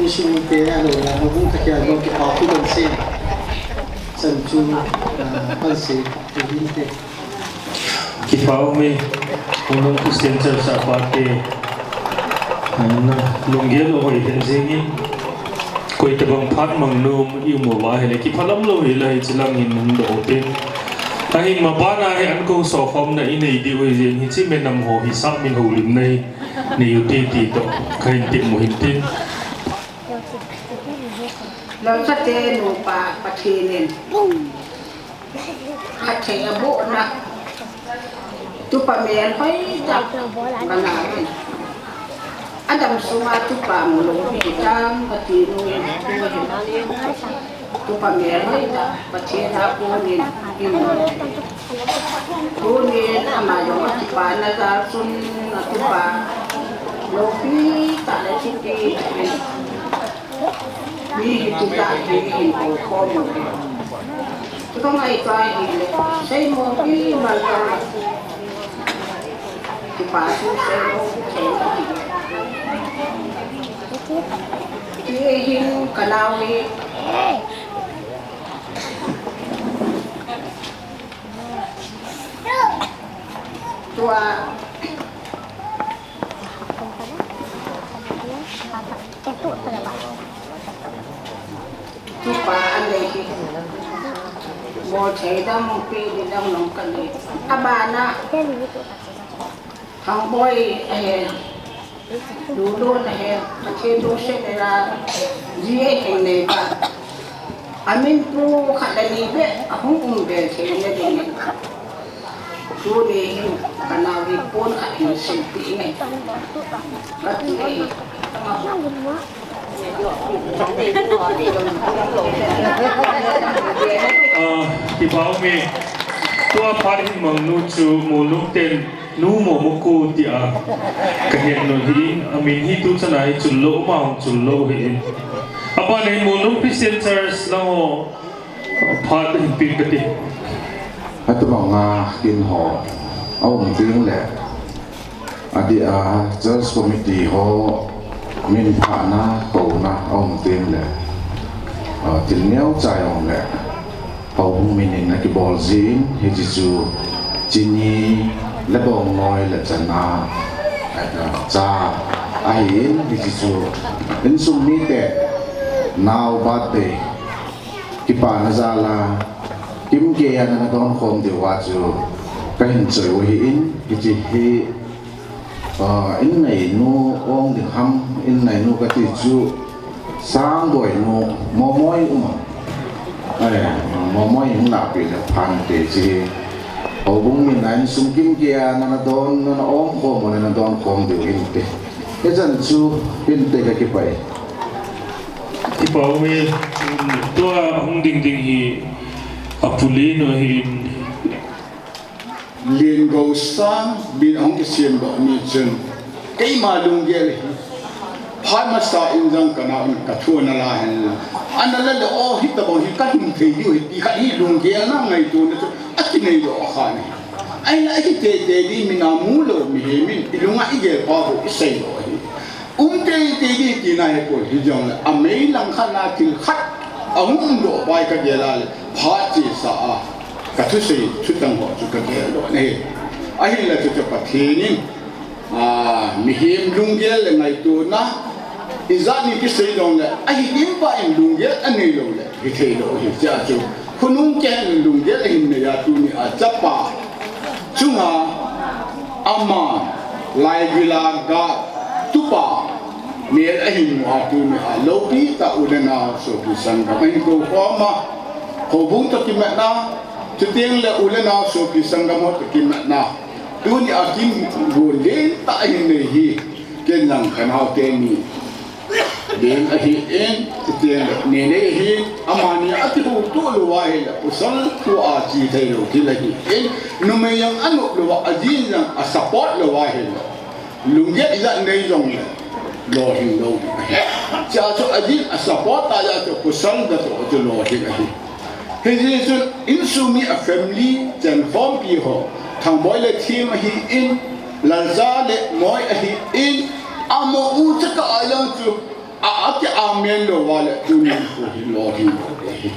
u si min te a lo la, hung ka kia lo kipah tu kan si, san chu, ah, kan si, tunin te. Kipa um e, Molnom Christian Church a pate, na lunggel u hoi hen jeng in, koi tabang phat mang nom i um uva ahile, kiphalam lou hile hiche lang in hung doh u tin. Ahin ma bana hi an ko so khom na i nei diu ahi jeng hiche mi nam ho hi sa min houlim na hi nei u ti ti toh, ka hin temu hin tin. Lou sa te nu pa Pathen in. Khat thei a bohna. Tupa mel hoi ta. Kana in. Adam sunga tupa mu lo pi tam ka ti nu. Tupa mel hoi ta. Pathen a konin. Konin ama jong a kipana jal chun a tupa lo pi ta le ti pi. Mi hi tu ta hi hin ko ko mu. Kong ai pai hi le, sei mo ki mal ka. Ki pa su sei mo ki sei mo ki. Ki hin ka nau hi. Tua. Tupa anei hi. Bol thei dam pi di dam nong ka nei. Abana. Thangboi, eh, Lulu na he, Pathen lungset na, ji e heng nei ba. Amin pu khat le ni be, ahung um be thei na ding. Tuni hin, ka nau hi pon khat hin simpi nge. Ka ti e. Ah, kipa ume. Tua phat hin Mangnu chu Molnung ten Nu Momoku tia ka het nom hi, amin hi tu chana hi chul lou, ama hung chul lou hi. Aban hi Molnung Christian Church lang ho phat hin pin kati. Atubanga kin ho aum ding le, adeh a church committee ho min phana kouna aum ding le, a, thil neocha jong le, houbung min in akibol jin, hiche chu chini le bongnoi le chana, a, cha ahin, hiche chu insung mite nao birthday kipana jal a, kimkei a nana don khom diu a chu kahin choi u ahin, hiche hi, a, inneinu ong ding ham, inneinu kati chu, Sangboinu, Momoi um am? Eh, Momoi um na pi le phan te chi. Houbung min a insung kimkei a nana don, nana om khom, nana don khom diu hin te. Hichan chu hin te ka kipah e. Kipa ume, tua hung ding ding hi, apu Lien u ahin. Liengosang bin ahung kisem doh ni chun, keima lunggel hi. Phat masa in jong ka nau in ka thu ana la hen la. Ana la le o, hitabang hi ka lhung thei diu hi ti khat hi lunggel na ngaito na chu akinei doh kha ni. Ahinla ahi teitei di min a mu lou mihem in ilung a igel pa ho isei lou hi. Um teitei di tina hi pon, hijongle amei lang khat na thil khat ahung um doh pai ka gel a le phat chesa a ka thusei thutang ho chu ka gel doh na hi. Ahinla chu chu Pathen in, a, mihem lunggel le ngaitona ijat ni kisei jongle ahi ding pa in lunggel anei lou le hithei lou hi, tia chu khonung keiin lunggel ahin nei a tuni a chapa chunga ama laigil a ga tupa mel ahin mu a tuni a loupi tah u le nao sopi sanggam ahin kou khom a, houbung toh kimatna, chuteng le u le nao sopi sanggam ho toh kimatna, tuni a kigon lentah ahin nei hi, ken jong ka nao teni Lien ahin, chuteng le Nenei ahin, amani akihouto lou ahile, pasal thu a che thei lou thil ahin, numei jong anop lou a, ajin jong asupport lou ahile, lunggel ijat nei jongle, lolhing lou ding ahi. Chua chu ajin asupport a jeh chu pasal ga toh chu lolhing ahi. Hijeh chun insung mi a family chenkhompi ho, Thangboi le Thiem ahin, Lalcha le Moi ahin, amaho u chakah a jong chu a, aki amen lou va le tunin khu hi lolhing lou ding ahi.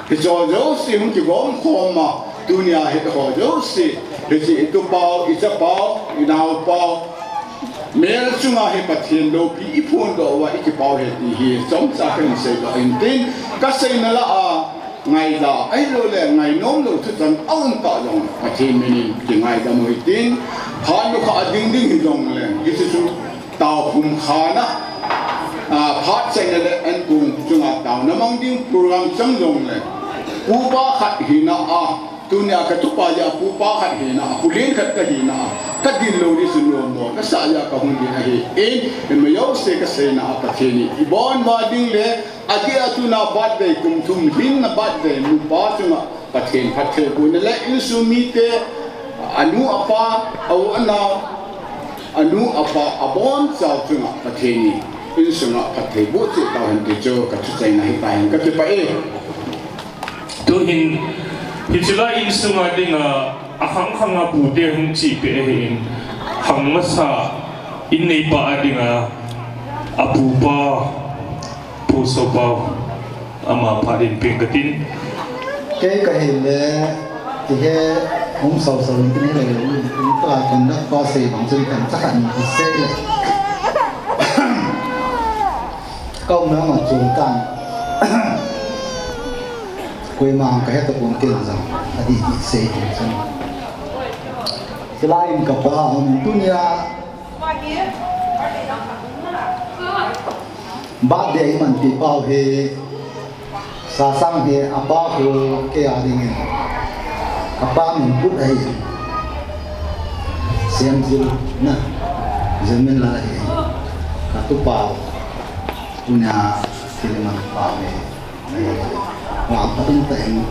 Hicheho jouse hung kigom khom a, tunia hiho jouse, hiche i tupau, i chapau, i naopau, mel chunga hi Pathen loupi i phondoh uva i kipau ahi ti hi chomcha kahin seidoh in tin, ka seina lah a, ngaida, ahilouleh ngainom lou thuchang aum tah jong, Pathen min in kingaidam u hitin, phat lukha a ding ding hijongle, hiche chu tao pumkhatna, a, phat chaina le ankong chunga taona mang ding program chang jongle, pupa khat hina a, tunia ka tupa jeh a pupa khat hina a, pu lien khat ka hina a, ka din lou ding chu nommo ka sah jeh a ka hung ding ahin, amajouse ka seina a Pathen in ibon uva ding le, adeh a tuna birthday kum thum lhinna birthday nupa chunga Pathen phattheibohna le insung mite, anu apa, a u anao, anu apa abonchau chunga Pathen in insunga phattheiboh cheh tauhen ti chu ka thuchaina hitahen, ka kipah e. Tuhin Hiche lai insunga dinga, akhang khanga pute hung chihpeh ahin, hang masa in neipa a dinga, apupa, Pu Sopa, ama phat in peng katin. Kei kahile, ihe, hung sau sau in tin hile, in ta kan dak pa sei bang chun kan ta kan sei le. Ka umna ma chun tan. Koima kahe tapon kei jong, adih dih sei tin chun. Hilai in kapa hung tunia. Birthday imanpi pau hi, Sasang hi apa khu kei a dingin, apa min put ahi. Semjil na, Jilminlal ahi. Katupa, tunia kiliman pa hi. Wa patung ta in.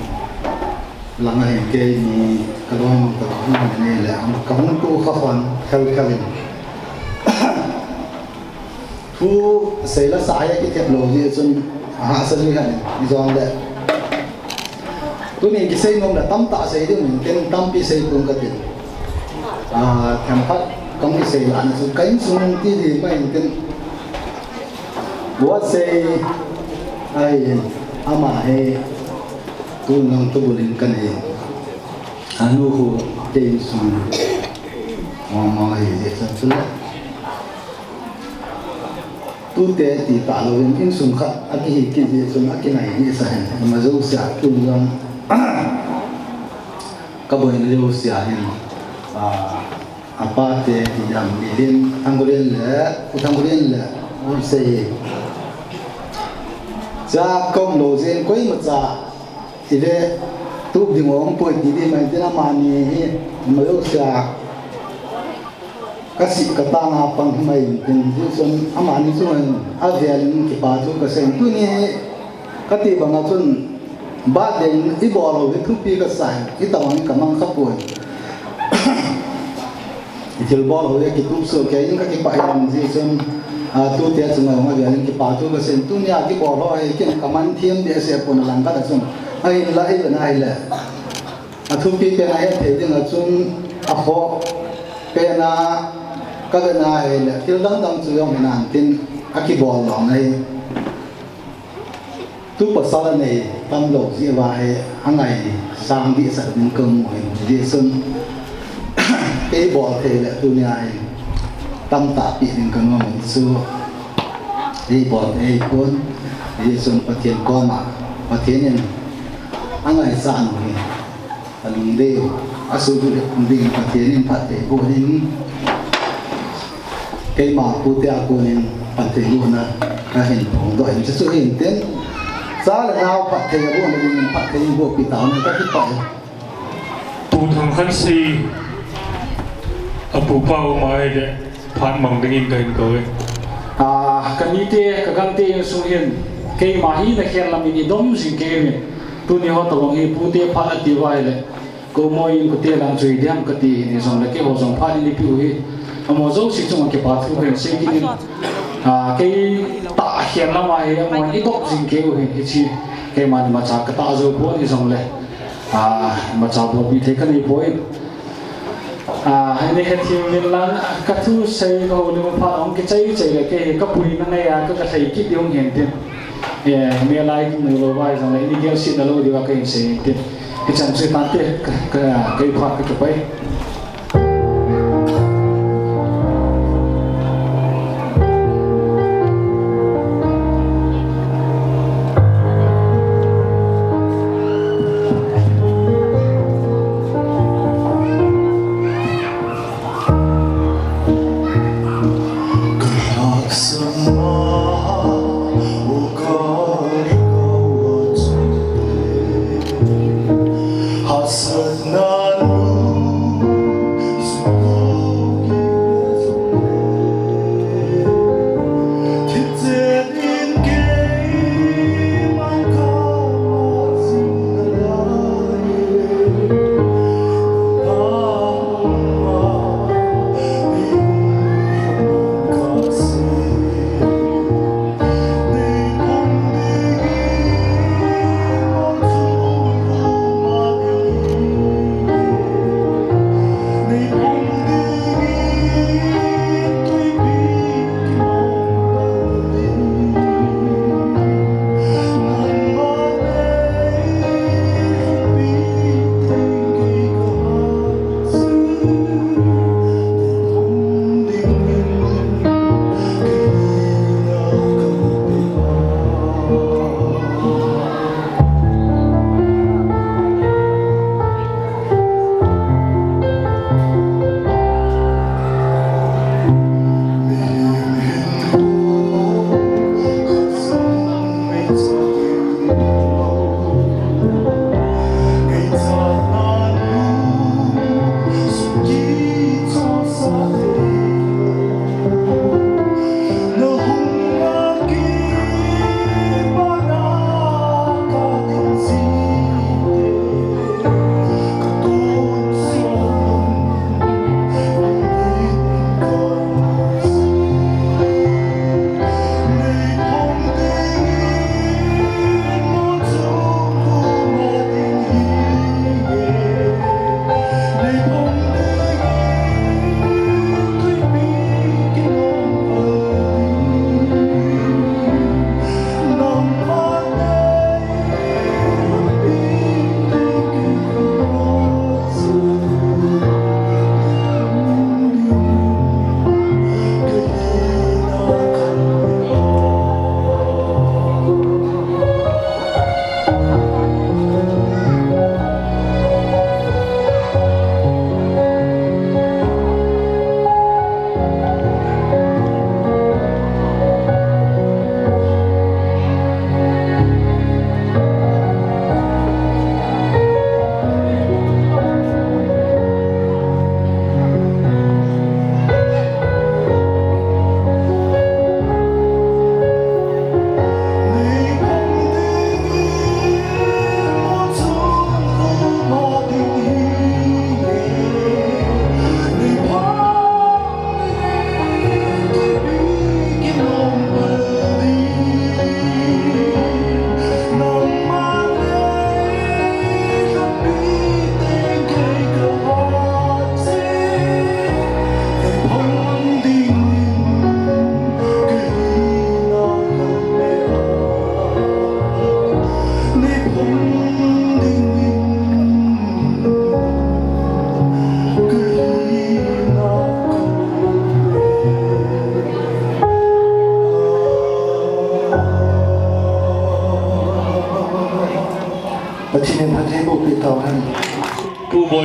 Langa hin kei ni kaloi mun ta kahung ni le, kahung tu kha fan khel khel in. Thu seila sa ya kithep lou jeh chun, aha, sa jui han, ijong le. Tuni kisei nom le tamtah sei ding in, ken tampi sei pung katin. Ah, themkhat kong kisei la na chu, ka insung ti di mai in tin. What say, ai, ama he, tu nang tu bulin kan he. Anu ho, te insung. Mama he, je sa tu le. Tute ti ta louvin, insung khat, akihi kit jeh chun, akinai jeh sa hen, ima jouse a, tun jong, ka boina jouse a hin, a, apa te, ti jam, Milen, Thanglen le, U Thanglen le, U Sei. Cha kom lou jeh in, koimacha, ile, tup ding um poi ti di mai, tin amani hi, ima jouse a, Ka sih ka tang a pang himai in tin, Jesun amani chunga hin avel in kipa thu ka sei in. Tuni hi ka ti banga chun, birthday in i bol ho hi thupi ka sa in, i tobang ka mang kha poi. I thilbol ho hi kitup soh kei in ka kipah in Jesun, a, tute chunga hin avel in kipa thu ka sei in. Tunia kibol ho hi ken ka man thim behseh pon a lang khat a chun. Ahinla i ven ahile. A thupi pen a het thei ding a chun a khoh pen a ka ven a ahile, thil dang dang chu jong hinan tin a kibol lou ahi. Tu pasal a nei tam lou jeh uva hi a ngaisang dehset ding ka mu ahi. Jesun kei bol thei le tunia hi tamtah peh ding ka nom ahi chu. Ei bol thei pon, Jesun Pathen koma, Pathen in a ngaisang u hi. A lungdei u, a suhduh ding Pathen in phatthei boh in, keima pute a konin phatthei bohna ka hin phongdoh in, chuchu hin tin, cha le nao phatthei a bohna dingin phatthei in bohpi tauvin ka kipah e. Pu Thangkhansei, a pupa um ahile, phat mang dingin ka hin kou e. A, ka nite, ka gangte insung hin, keima hina khel lam in i dom jing kei uvin. Tuni ho tobang hi pute phat a ti uva ahile, kou moi in kote lang chu hi diam ka ti hi, hijongle keiho jong phat in i pe u hi. Amaho jouse chunga kipa thu ka hin sei kit in. A, kei tah khel lam a hi, amaho in i dop jing kei u hi, hiche keima imacha ka tah jou pon hijongle. A, imacha bolpi thei ka nei poi. A, hei ni hethem uvin lang, ka thusei ka houlim phat hung kichai chai le kei hi ka puina ngai a ka, ka lhai kit ding hung hin tin. E, mi lai kin ngai lou vai jong le, ni gel sit na lou diu a ka hin sei hin tin. Hichan chu tante, ka, ka, kei phat ka kipai.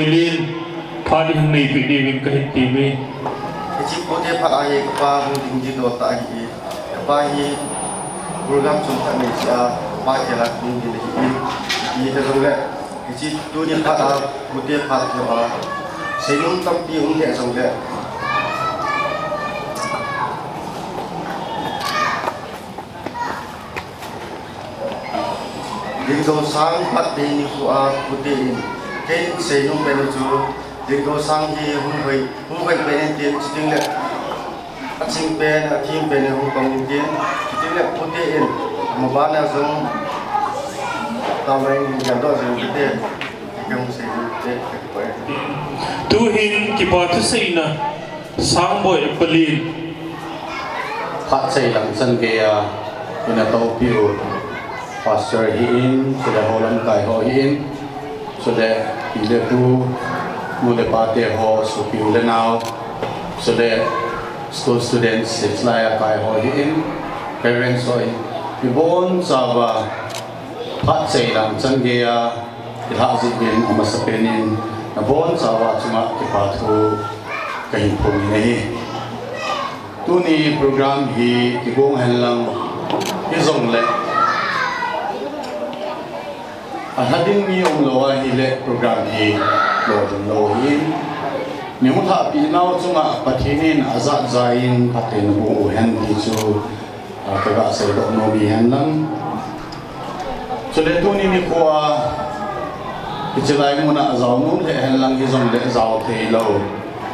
Lin, phat hung neipi diuvin kahin temme. Hiche pute phat ahi kapa hung ding ding doh tah ahi. Kapa hi program chom khat nei jeh a, kapa khel a hung ding ahi. Hita jongle, hiche tuni phat a, pute phat keu a, seinom tampi um lheh jongle, Lingdou sang phat ding nikho a pute in, kei seinom pen chu, Lingdou sang hi hung hoi, hung hoi pen in tin, chuteng le, aching pen, athem pen in hung pang in tin, chuteng le pute in, amaban a jong, taona in geldoh jing kate, kei hung seinom te, kei poi. Tuhin kipa thuseina, Sangboi Palin. Phat chai lang chan geiya, ina toupiu, Pastor hi in, chule houlamkai ho hi in, chule pi le pu, nu le pa te ho, sopi u le nao, chule school students, six lai a kai ho hi in, parents ho in, ibonchauva, phat chai lang chan geiya, ilhah jeh uvin amasapen in, nabonchauva chunga kipa thu kahin phong in ahi. Tuni program hi kigong hen lang, hijongle, alha ding mi umlou ahile program hi lolhing lou ahin, mi hung lhahpi nau chunga Pathen in ajat ja in phatthei naboh u hen ti chu, a, kaga seidoh nom ahi hen lang. Chule tuni nikho a, hiche lai mun a jao nom lheh hen lang hijongle jao thei lou.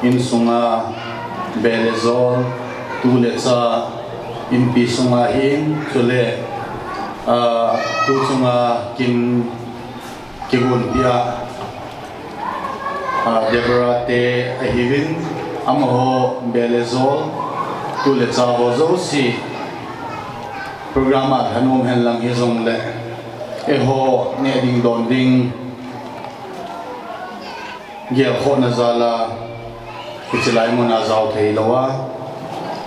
Insunga, beh le jol, tu le cha, inpi sunga hin, chule, a, tu chunga kin kigonpi a, a, Deborah te ahiuvin, amaho beh le jol, tu le cha ho jouse, program a lhanom hen lang hijongle, eiho neh ding don ding, gelkhohna jal a, hiche lai mun a jao thei lou a,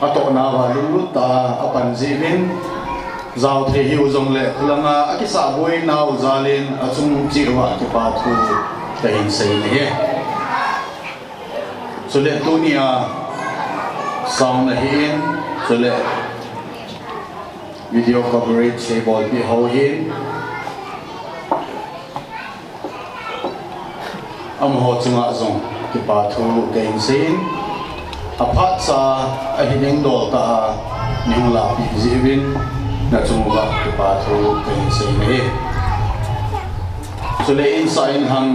atohna uva lunglut tah a apan jeh uvin, jao thei hiu jongle, khulanga akisahboi nau jal in achung cheh uva kipa thu kahin sei in ahi. Chule tunia sound ahin, chule video coverage eibolpeh ho hin, amaho chunga jong kipa thu kahin sei in, aphat cha ahi ding dol tah a nei hung lahpeh jeh uvin, nachung uva kipa thu kahin sei in ahi. Chule insah in hang,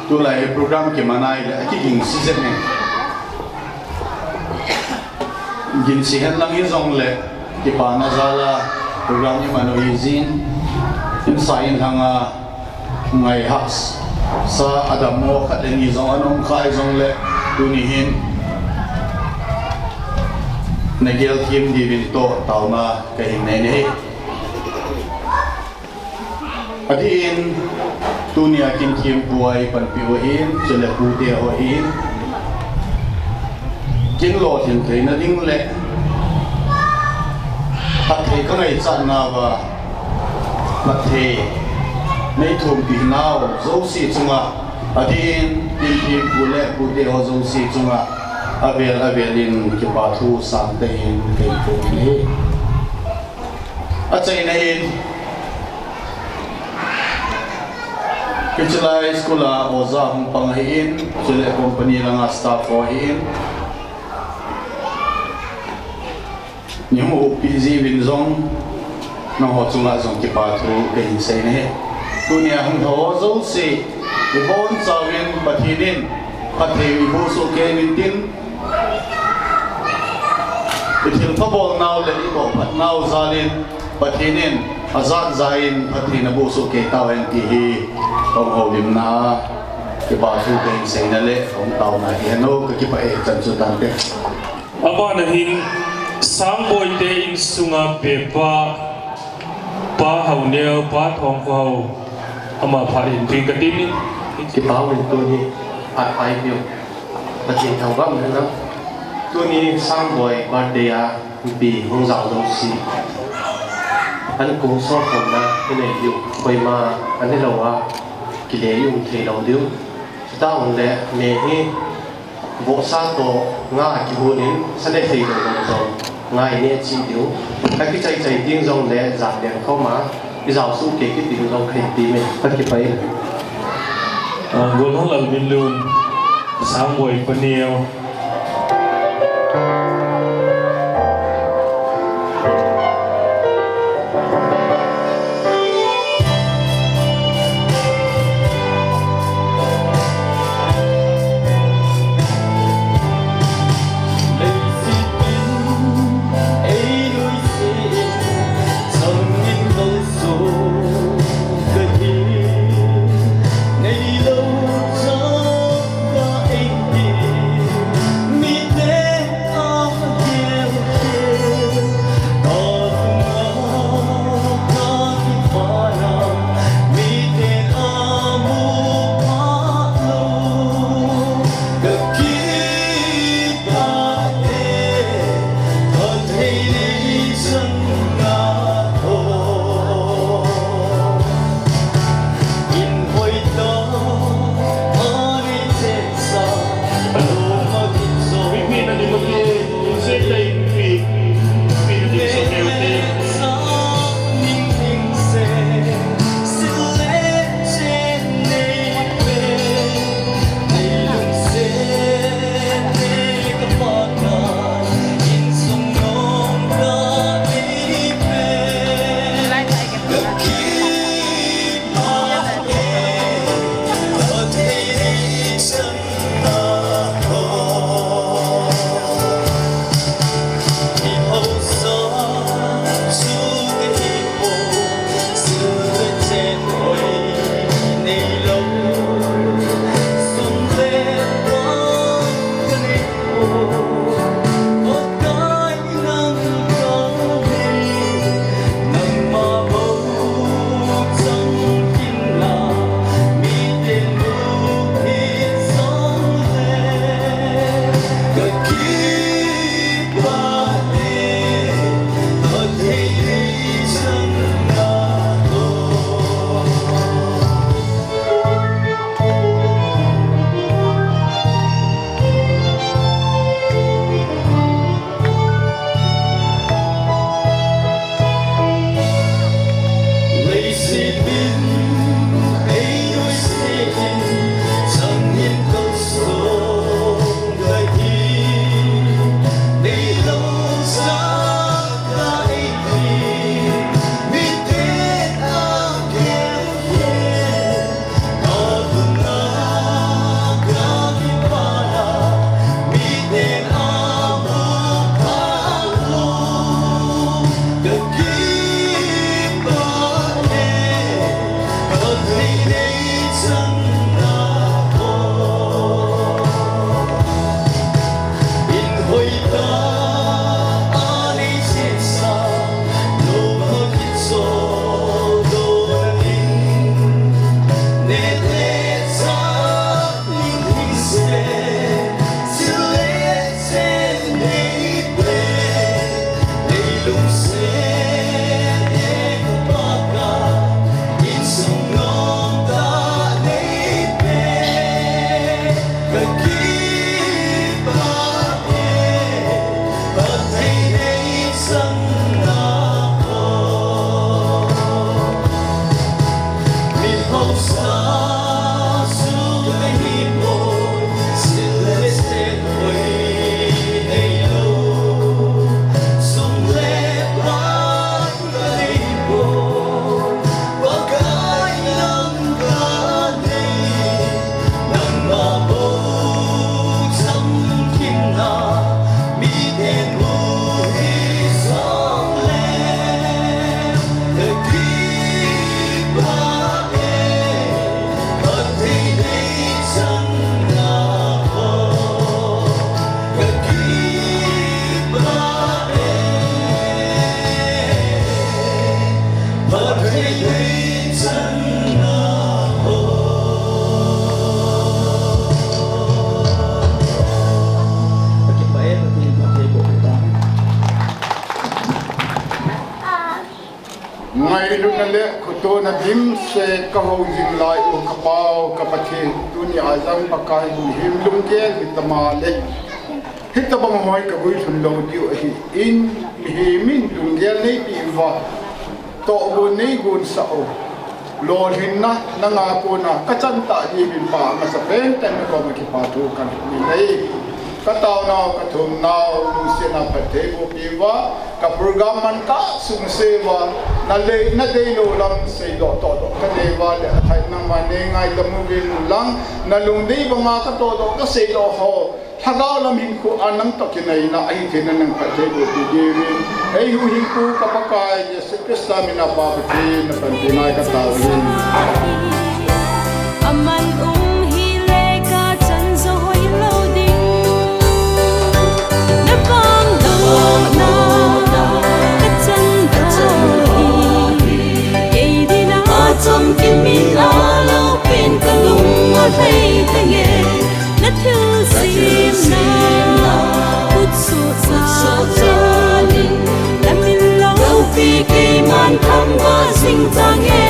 tulai hi program kiman ahile akigingse jeng e. Gingse hen lang hijongle, kipana jal a program iman u hijin, insah in hang a, ngai hahsa, adammo khat le ni jong ana um kha hijongle, tuni hin nagel them diuvin toh taona kahin nei in ahi. Adeh in, tunia kin thempu a eipanpiu ahin, chule pute ho ahin, kin lolhin theina ding le phatthei kangaichat nauva, phatthei neithopi nau jouse chunga, adeh in, kin thempu le pute ho jouse chunga, avel avel in kipa thu sangtah in kahin phong in ahi. Achaina in, hiche lai school a oja hung pang ahin, chule company langa staff ho ahin, nei hung huhpi jeh uvin jong, nangho chunga jong kipa thu kahin sei in ahi. Tunia hung lha ho jouse, ibonchauvin Pathen in phatthei iboh soh kei uvin tin, ithilpha bolnau le itohphatnau jal in Pathen in ajat ja in phatthei naboh soh kei tauhen ti hi, kahung houlimna a kipa thu kahin seina le kahung taona hi hen o, kakipah e, chan chu tante. Abana hin, Sangboi te insunga pepa, Pa Haoneo, Pa Thongkhohao, ama phat hin peng katin in. Kipa um in tuni phat pai piu. Pathen thangvah in hen lang. Tuni Sangboi birthday a, mipi hung jao jouse, an kong solkhomna inei diu koima anei lou a, Kile i um thei lou diu. Chutah un le me hi vohsa toh nga kihunin sa le thei lou lou jong nga i neh cheh diu. Ka kichai chai ding jong le jan leng khom a i jao soh kei kit ding jong ka hin ti me. Ka kipah e. Ah, Golhang Lalminlun, Sangboi pa neo. Ngailutna le khut Tuna dimset kahou jing lai u ka Pau, ka Pathen, tuni a jong Pakai mihem lunggel hitama le, hitabang hoi ka guilhun lou diu ahi in, mihem in lunggel neipeh uva, tohgon neigon sah u. Lolhinna nanga kona ka chan tah diuvin Pa, amasapen tah in nakoma kipa thu kahin nei. Ka taonau, ka thumnau, lungsetna phatthei boh peh uva, ka program man kah sung seh uva, na lei, na deilou lam seidoh tohdoh ka nei uva le, athai nangman neingaidam uvin lang, na lungdei banga ka tohdoh ka seidoh ho, lhagao lam hinkho a nang toh kinaina ahi theina nang phatthei boh peh diuvin, ei huhhingpu ka Pakai Jesu Christa mina Pa Pathen, na panpina ka taovin. Aman um hile ka chan jo hoilou ding. Na pangdohna ka chan doh hi. Kei dinga chamkim in a lou pen ka lung alhai tange. Na thilsemna khutsoh jal in, na min loupi keiman thangvah jing tange.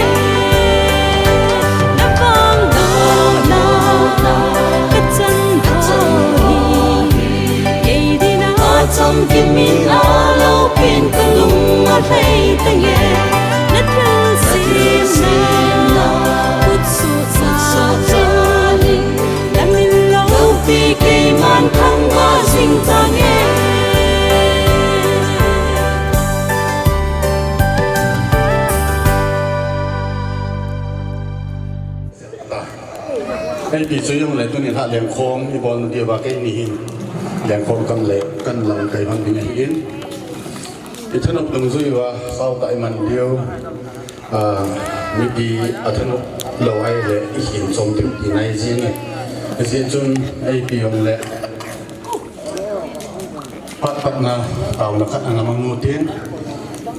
Na pangdohna ka chan doh hi. Kei dinga chamkim in a lou pen ka lung alhai tange. Na thilsemna khutsoh jal in, na min loupi keiman thangvah jing tange. Hiti chun jongle tuni lha lengkhom ibol diuva keini hin lengkhom kam le kan lang kai hon ding ahin. I thanop dungjui uva sao tah iman diu. Ah, mipi athanop lou ahile i hin chom ding tina ahi jin. Hijeh chun ipi jongle phat patna taona khat ana mang utin.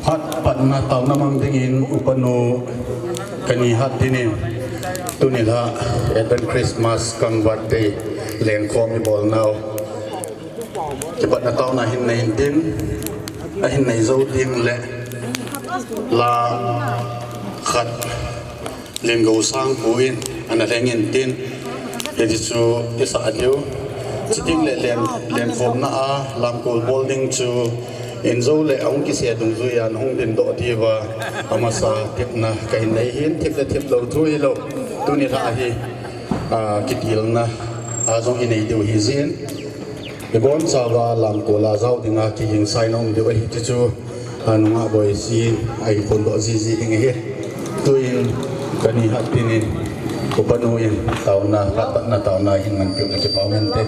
Phat patna taona mang dingin upanu Kani Hattin in tuni lha Advent Christmas Kang Birthday lengkhom ibol nau. Kipatna taona ahin nei intin, ahin nei jou ding le la khat Lengou Sangpu in ana lheng intin, hiti chu isah diu. Chuteng le len, lenkhomna a lamkol bol ding chu in jou le ahung kisei dungjuia nahung dingdoh diuva amasa thepna kahin nei hin, thep le thep lou thu hilou. Tuni lha hi, a, kitilna a jong inei diu ahi jin. Ibonchauva lamkol a jao dinga kihingsai na um diu ahi ti chu, a, nungah boi si a iphondoh jiji ding ahi. Tuin Kani Hattin in, upanu in, taona, phat patna taona hin manpeh u na kipah mente.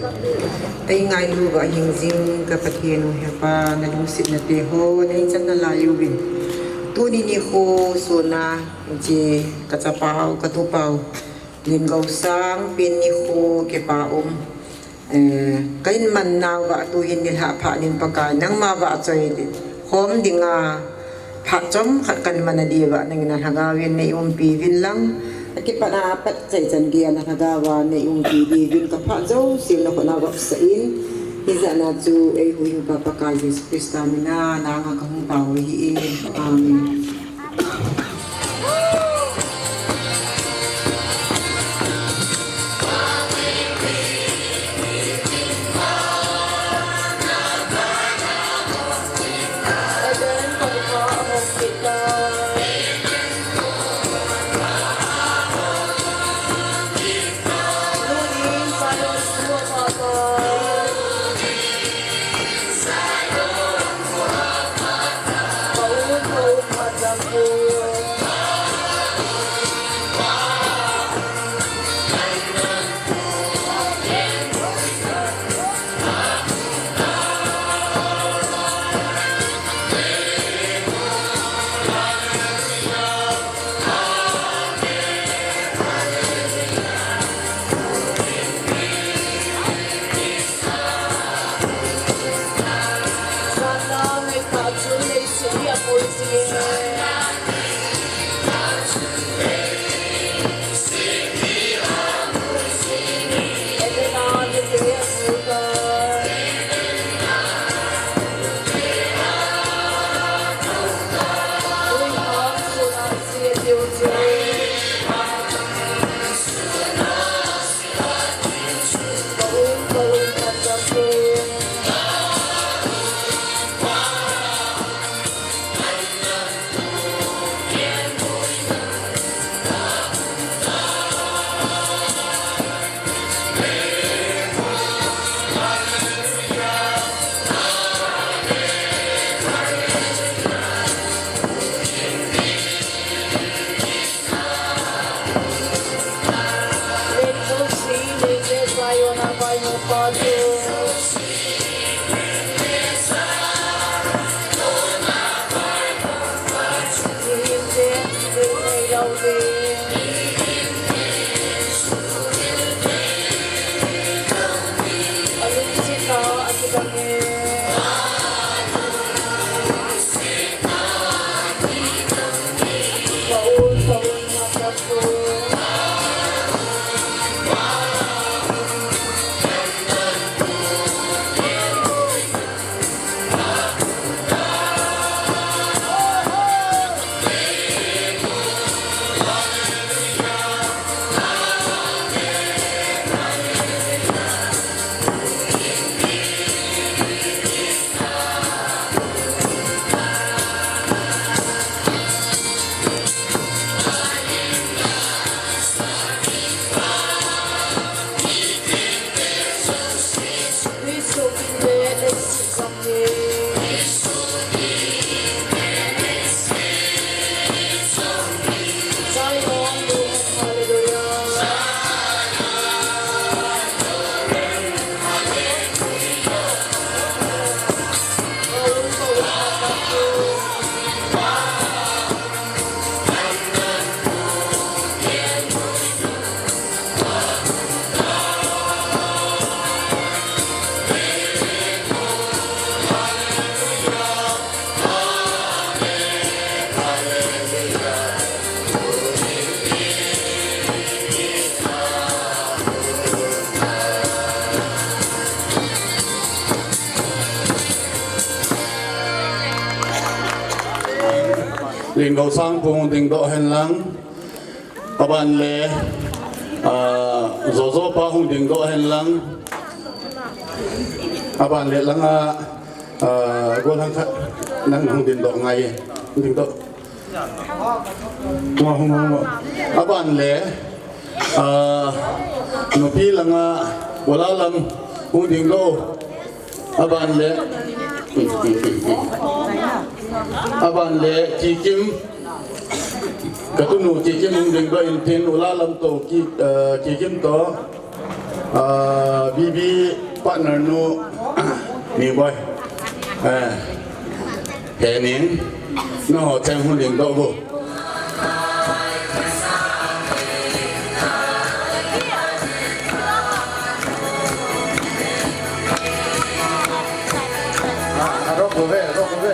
Eingailu uva hing jing ka Pathen u, He Pa, nalungsetna te ho neichan nalai uvin. Tuni nikho suna, hiche kachapau, katupau Lengou Sang pen nikho kipa um. Eh, kahin man nauva tuhin nilhah phat in Pakai, nangma vahchoi khom dinga phat chomkhat kahin man diuva nangin nalhagao in neiumpi uvin lang. Akipat a pat chaichan geiya nalhagao a neiumpi diuvin kaphat jouse nakhut a vapsah in. Hijat na chu eihuhhingpa Pakai Jesu Christa mina nanga kahung tao ahi. Amen. Linggo Sangpu hung dingdoh hen lang. Aban le, ah, Jojo pa hung dingdoh hen lang. Aban le langa, ah, golhang khat nang hung dingdoh ngai. Hung dingdoh. Aban le, ah, nupi langa, Ulalam hung dingdoh. Aban le, aban le, Kikim, katunu Kikim hung dingdoh intin, Ulalam to, Ki, ah, Kikim to. Ah, B B partner nu, ni boy. Eh, hening, nangho cheng hung dingdoh vo. Ah, rock vo ve, rock vo ve.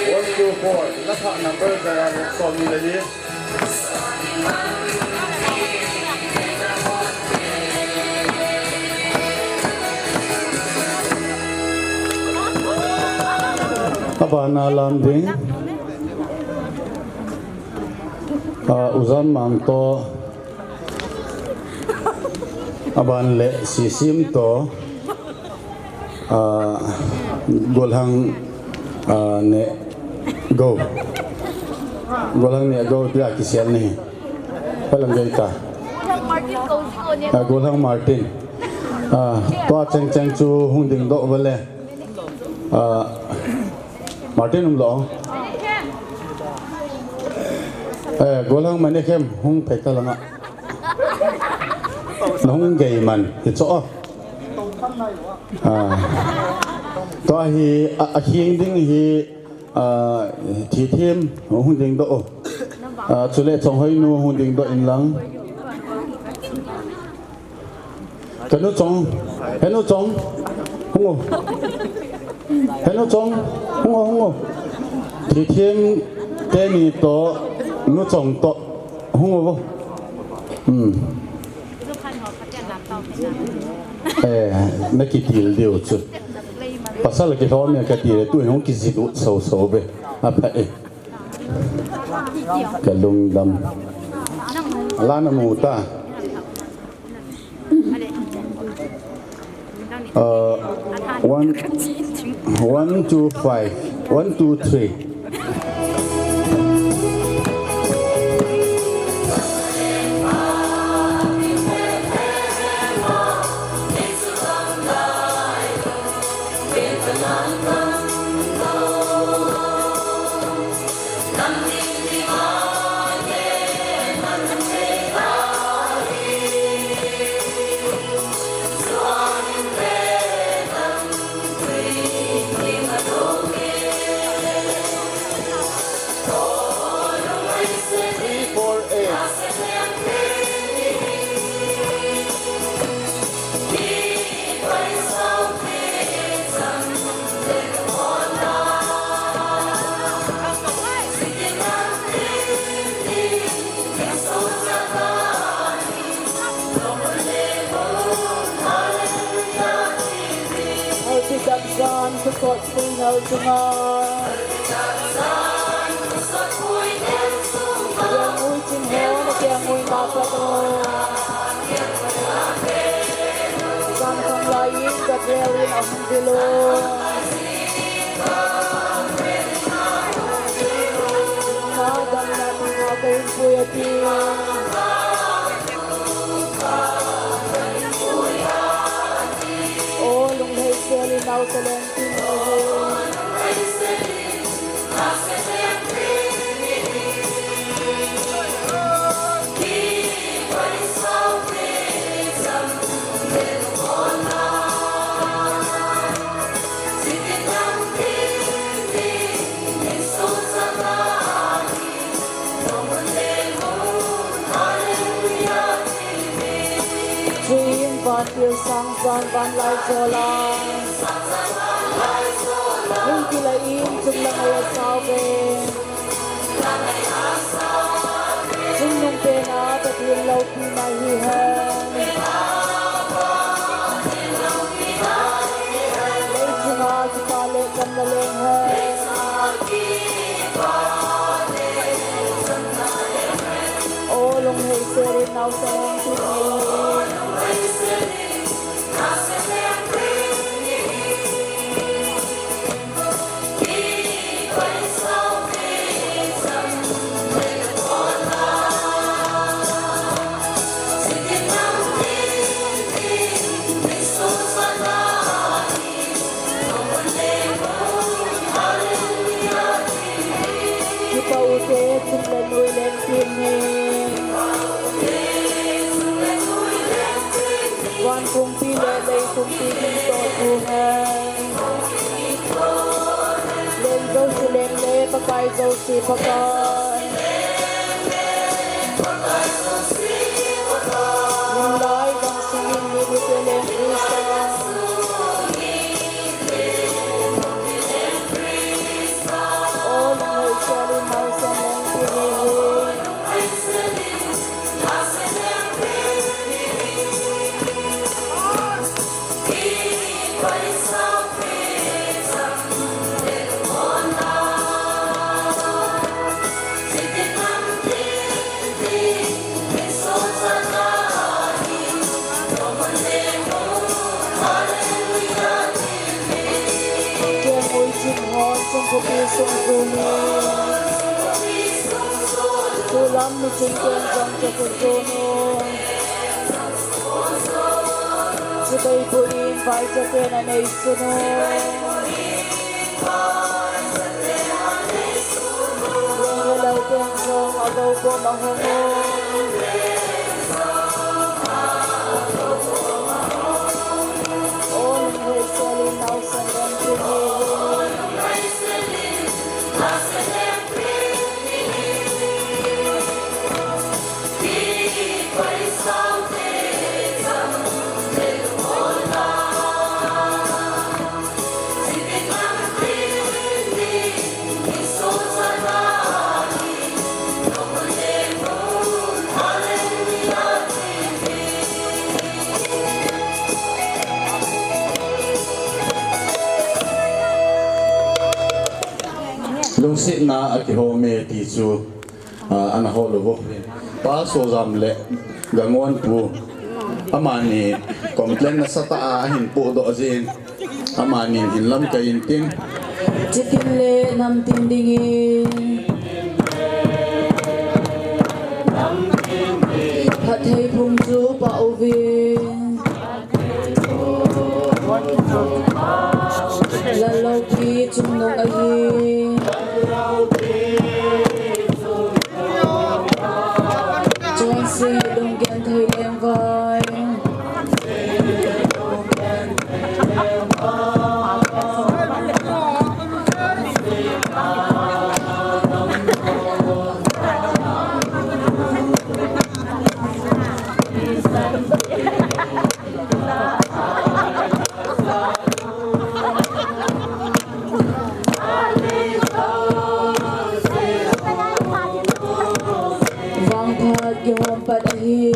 One two four, la thah number kaya le som ni le ni. Abana lam ding. Ah, U Jan Mang to, aban le Sisim to, ah, Golhang, ah, Nehgo. Golhang Nehgo tia kisel ni. Palang gei ta. Ah, Golhang Martin. Ah, tua cheng cheng chu hung ding doh vale. Ah, Martin um lo. Eh, Golhang Manikhem hung phei ta langa. Nahung gei man, hi cho. Ah. Tua hi, a, a khing ding hi, ah, Thithem hung ding doh. Ah, chule Chonghoinu hung ding doh in lang. Ka nu Chong, he nu Chong, hung o. He nu Chong, hung o, hung o. Thithem teni to, nu Chong to, hung o. Hmm. Eh, na kitil diu chu. Pasal kilhom e kati le, tu hung kijidu so so be. Apa e. Ka lungdam. Ala na mu ta. Uh, one, one, two, five. One, two, three. Three, four, eight. Hei, pi Damjan, khosot puinel chunga. Kiang ui chin ho, na kiang ui ma pa to. Zan khang lai in, Gabriel in ahung dilo. Na dam na mi na ko in pui ati. O, lunghei sel in nau talent in o. Chuin vantil sang sang van lai jola. Hung kila in chunglang a sao ve. Chungnung pena Pathen loupina hi hen. Leichunga kipa le kamna leng hen. O lunghei sel in naosen hung tin ngei hen. Chun le nui le tin hi. Van kumpi le lei kumpi ding toh tu hen. Leng jouse Leng le, Pakai jouse Pakai. Nunglai gam sungin mi mite Leng Krista. Kengui ching hon sung khopi sung juni. Tulam mi ching keng jong ke khu junu. Chibai buin vai chaten anei sunu. Leng le lou keng jong alo ko ma hung. Lungsetna a kihome ti chu, ah, ana hol uvo. Pa Sojam le Gangon pu, amani complain nasatah a ahin podoh jin. Amani in lamkai intin. Chitin le namtin dingin. Phatthei phung chu pah uvin. Lallou pi chungnung ahi. Chonse lunggenthei lengvai. Vangphat kihom pat ahi.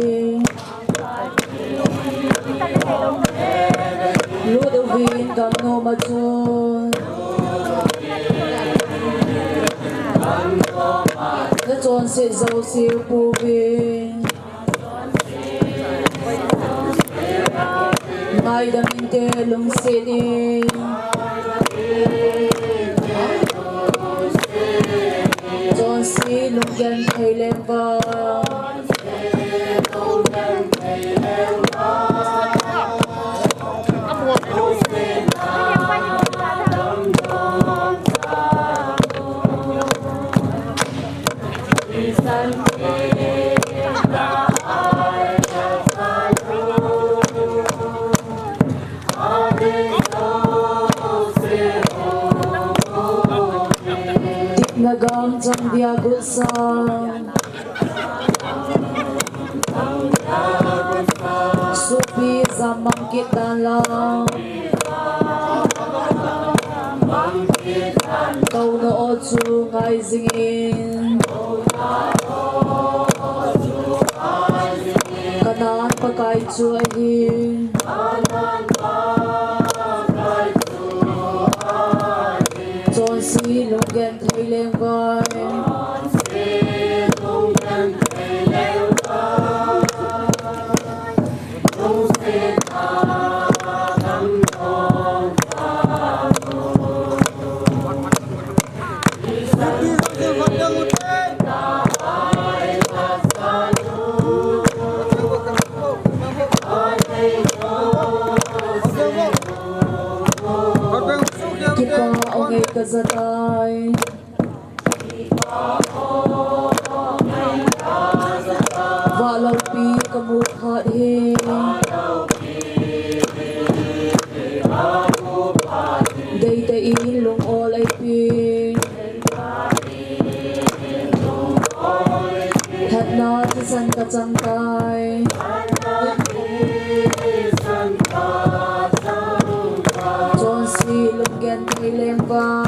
Lut uvin gamnom a chun. Nachonset jouse pouvin. Ngaidam inte lungset in. Chonse lunggenthei lengvai. Tipna gam chang dia gutsa. Sopi jam mang kit dan lang. Kouna o chu ngai jingin. Kanan Pakai chu ahi. Chonse lunggenthei lengvai. Kipa o ngei kajatai. Thisan kachang tai. Chonse Lunggel Thei Lengvai.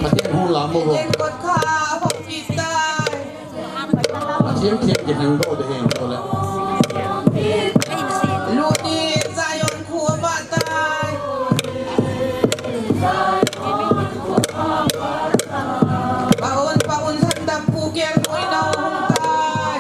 Pathen hung lam mo. Pathen theng kiheng doh ding ahi tole. Luni Zion khu aba tai. Paun, paun, sandam pu kel koi nau hung tai.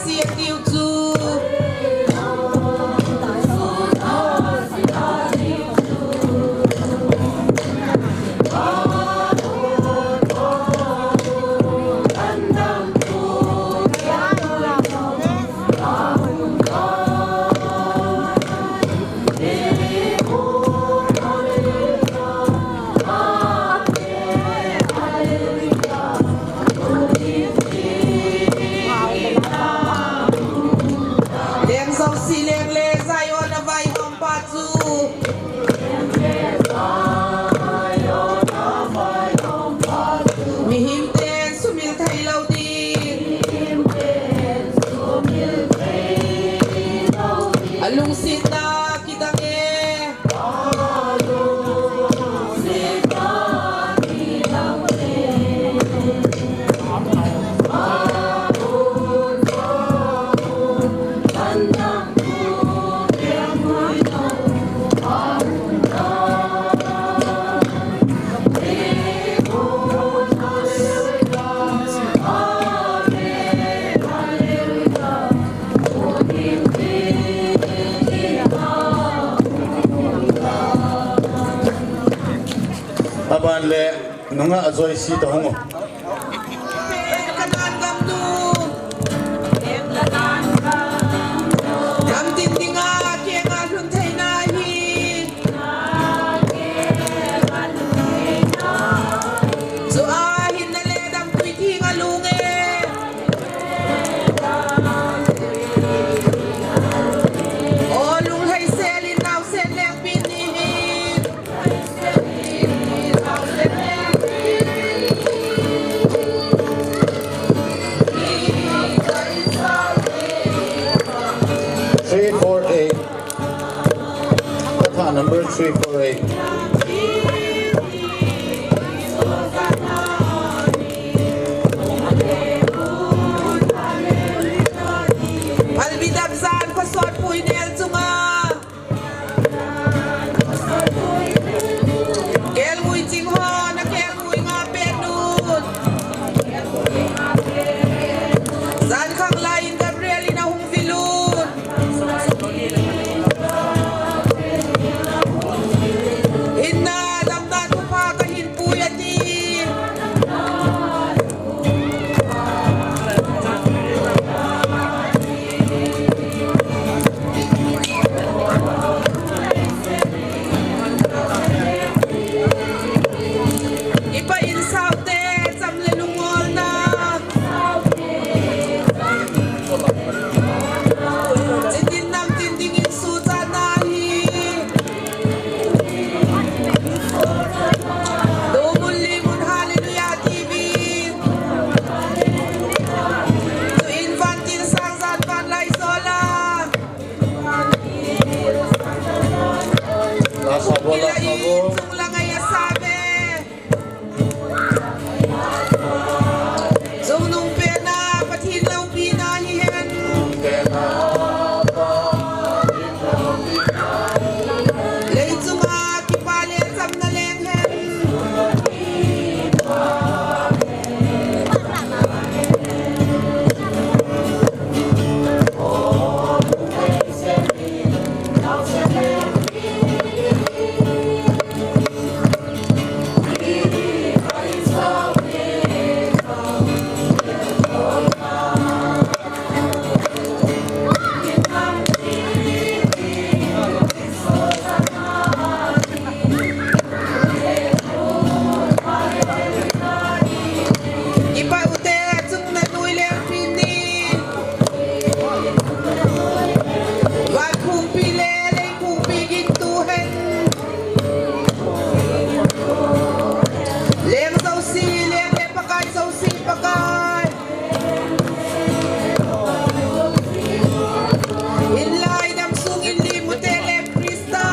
Tia tiu chu. Leng Josie Leng le Zion a vaihom pa chu. Mihem ten sumil thei lou ding. A lungsetna kidang e. Aban le nungah Josie toh hung o. Gamtin dinga kenga lhun theina hi. Chua hinna le damtui thinga lung e. O lunglhai sel in naosen lengpin ni hi. Three four eight. Kata number three four eight. Palbi dap jan khosot pui nel chunga. Kelngui ching ho, na kelngui nga pet un. Jan khang lai in Gabriel in ahung vil un. Hinna damna thupha kahin pui ati. Ipa in saute cham le lungolna. Chitin namtin dingin suchatna hi. Domun limun Hallelujah T V. Tuin vantil sang jan van lai sola. La sabo, la sabo. Chunglanga ya save. Chungnung pena Pathen loupina hihen. Leichunga kipa le chamna leng hen. Ipa ute, chungnung nui lengpin ni. Van khungpi le lei khungpi gingtu hen. Leng Josie, leng le Pakai Josie, Pakai. Hinlai damsung in limute le Krista.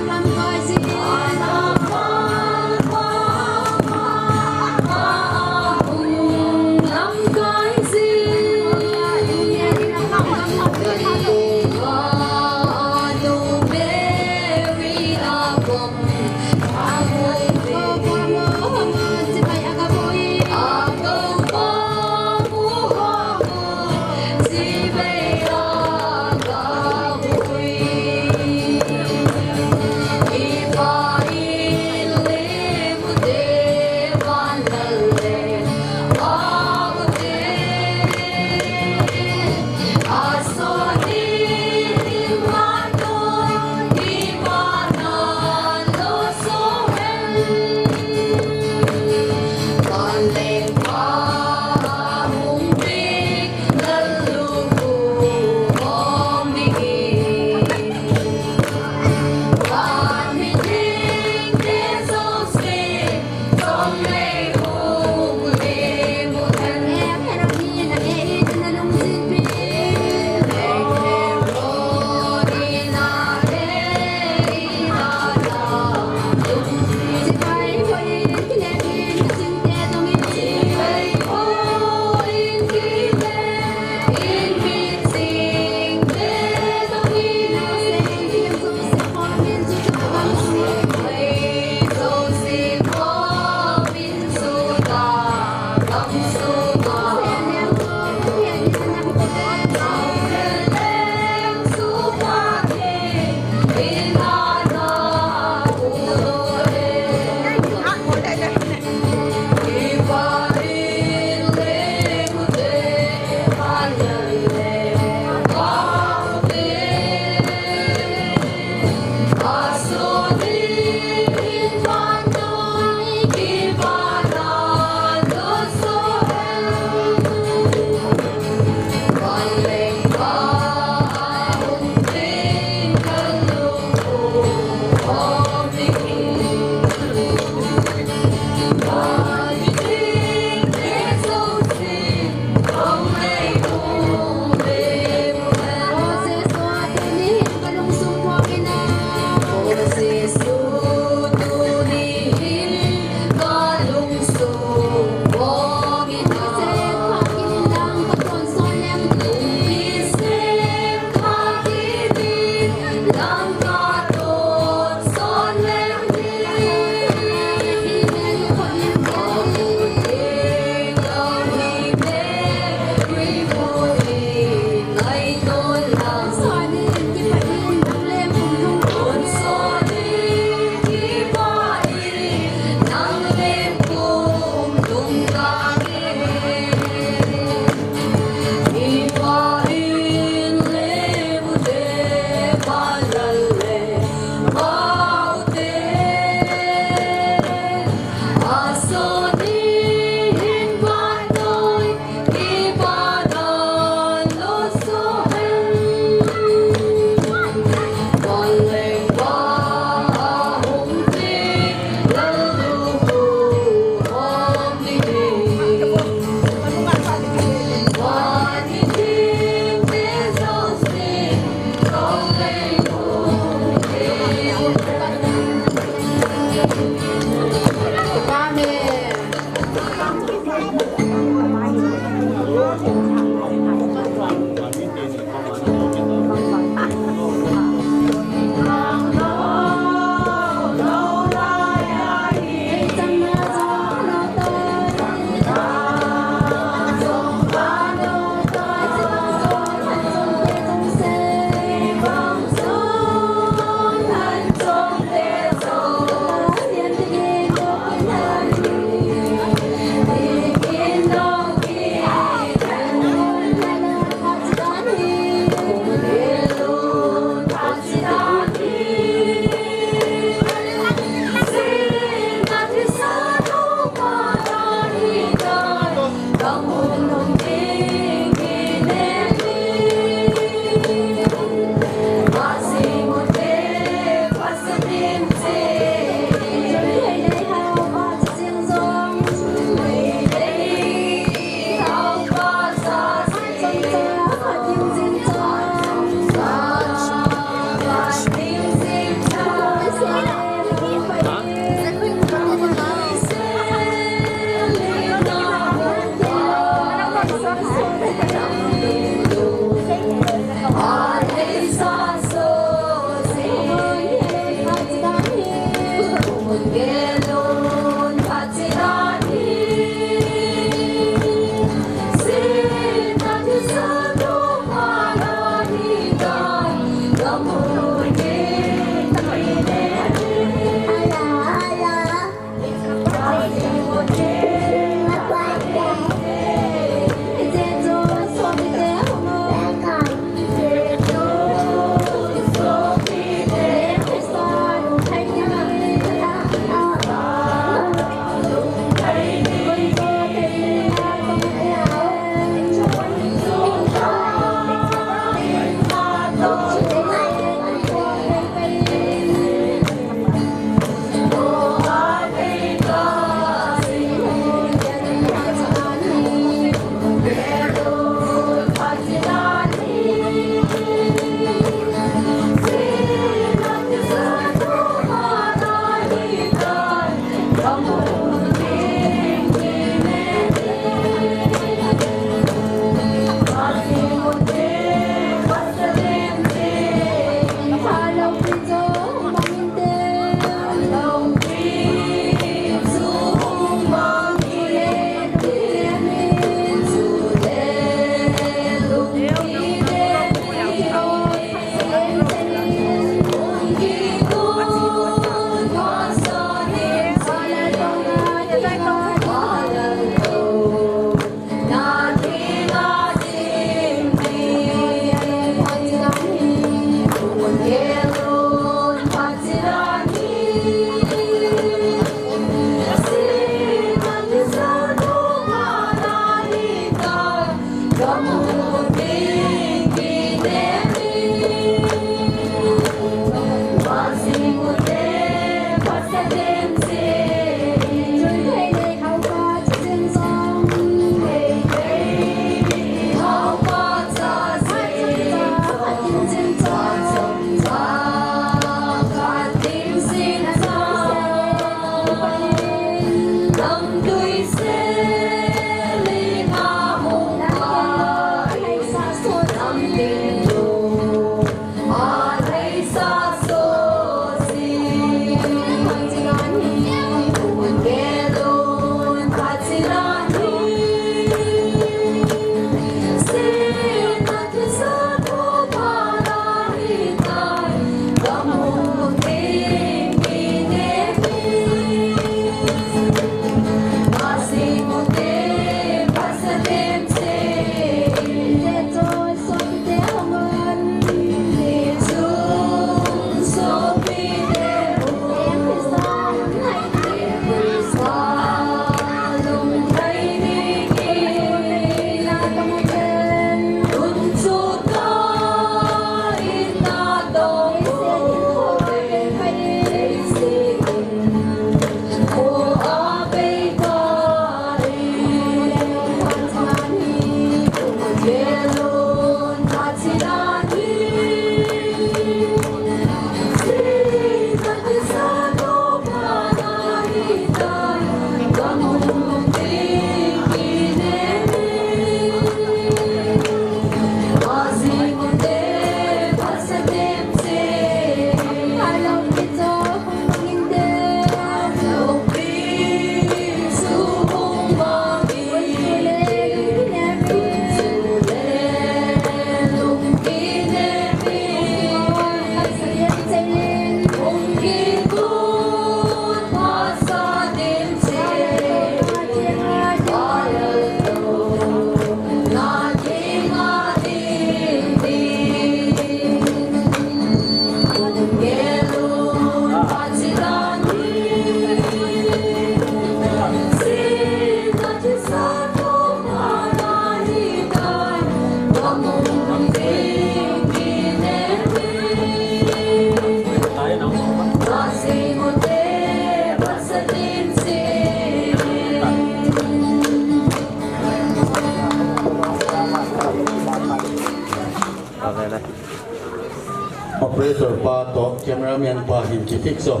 Director pa toh cameraman pa hin kifix o.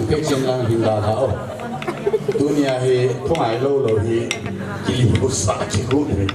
Fix in lang hin dalha o. Tunia hi thungai lou lou hi kilihousa kigu hi.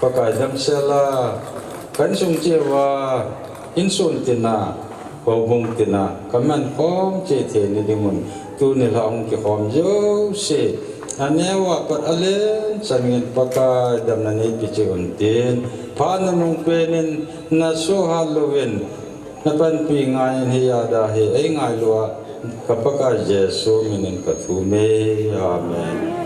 Pakai damsela, ka insung cheh uva, insung tina, houbung tina, ka man khom cheh thei na dingun, tuni lha hung kikhom jouse, aneo a pat alen chanin Pakai damna neipe cheh untin, phat na nung penin, na suhal louvin, na panpi ngaiyin hiya da hi, ei ngailu a, ka Pakai Jesu minin ka thum e. Amen.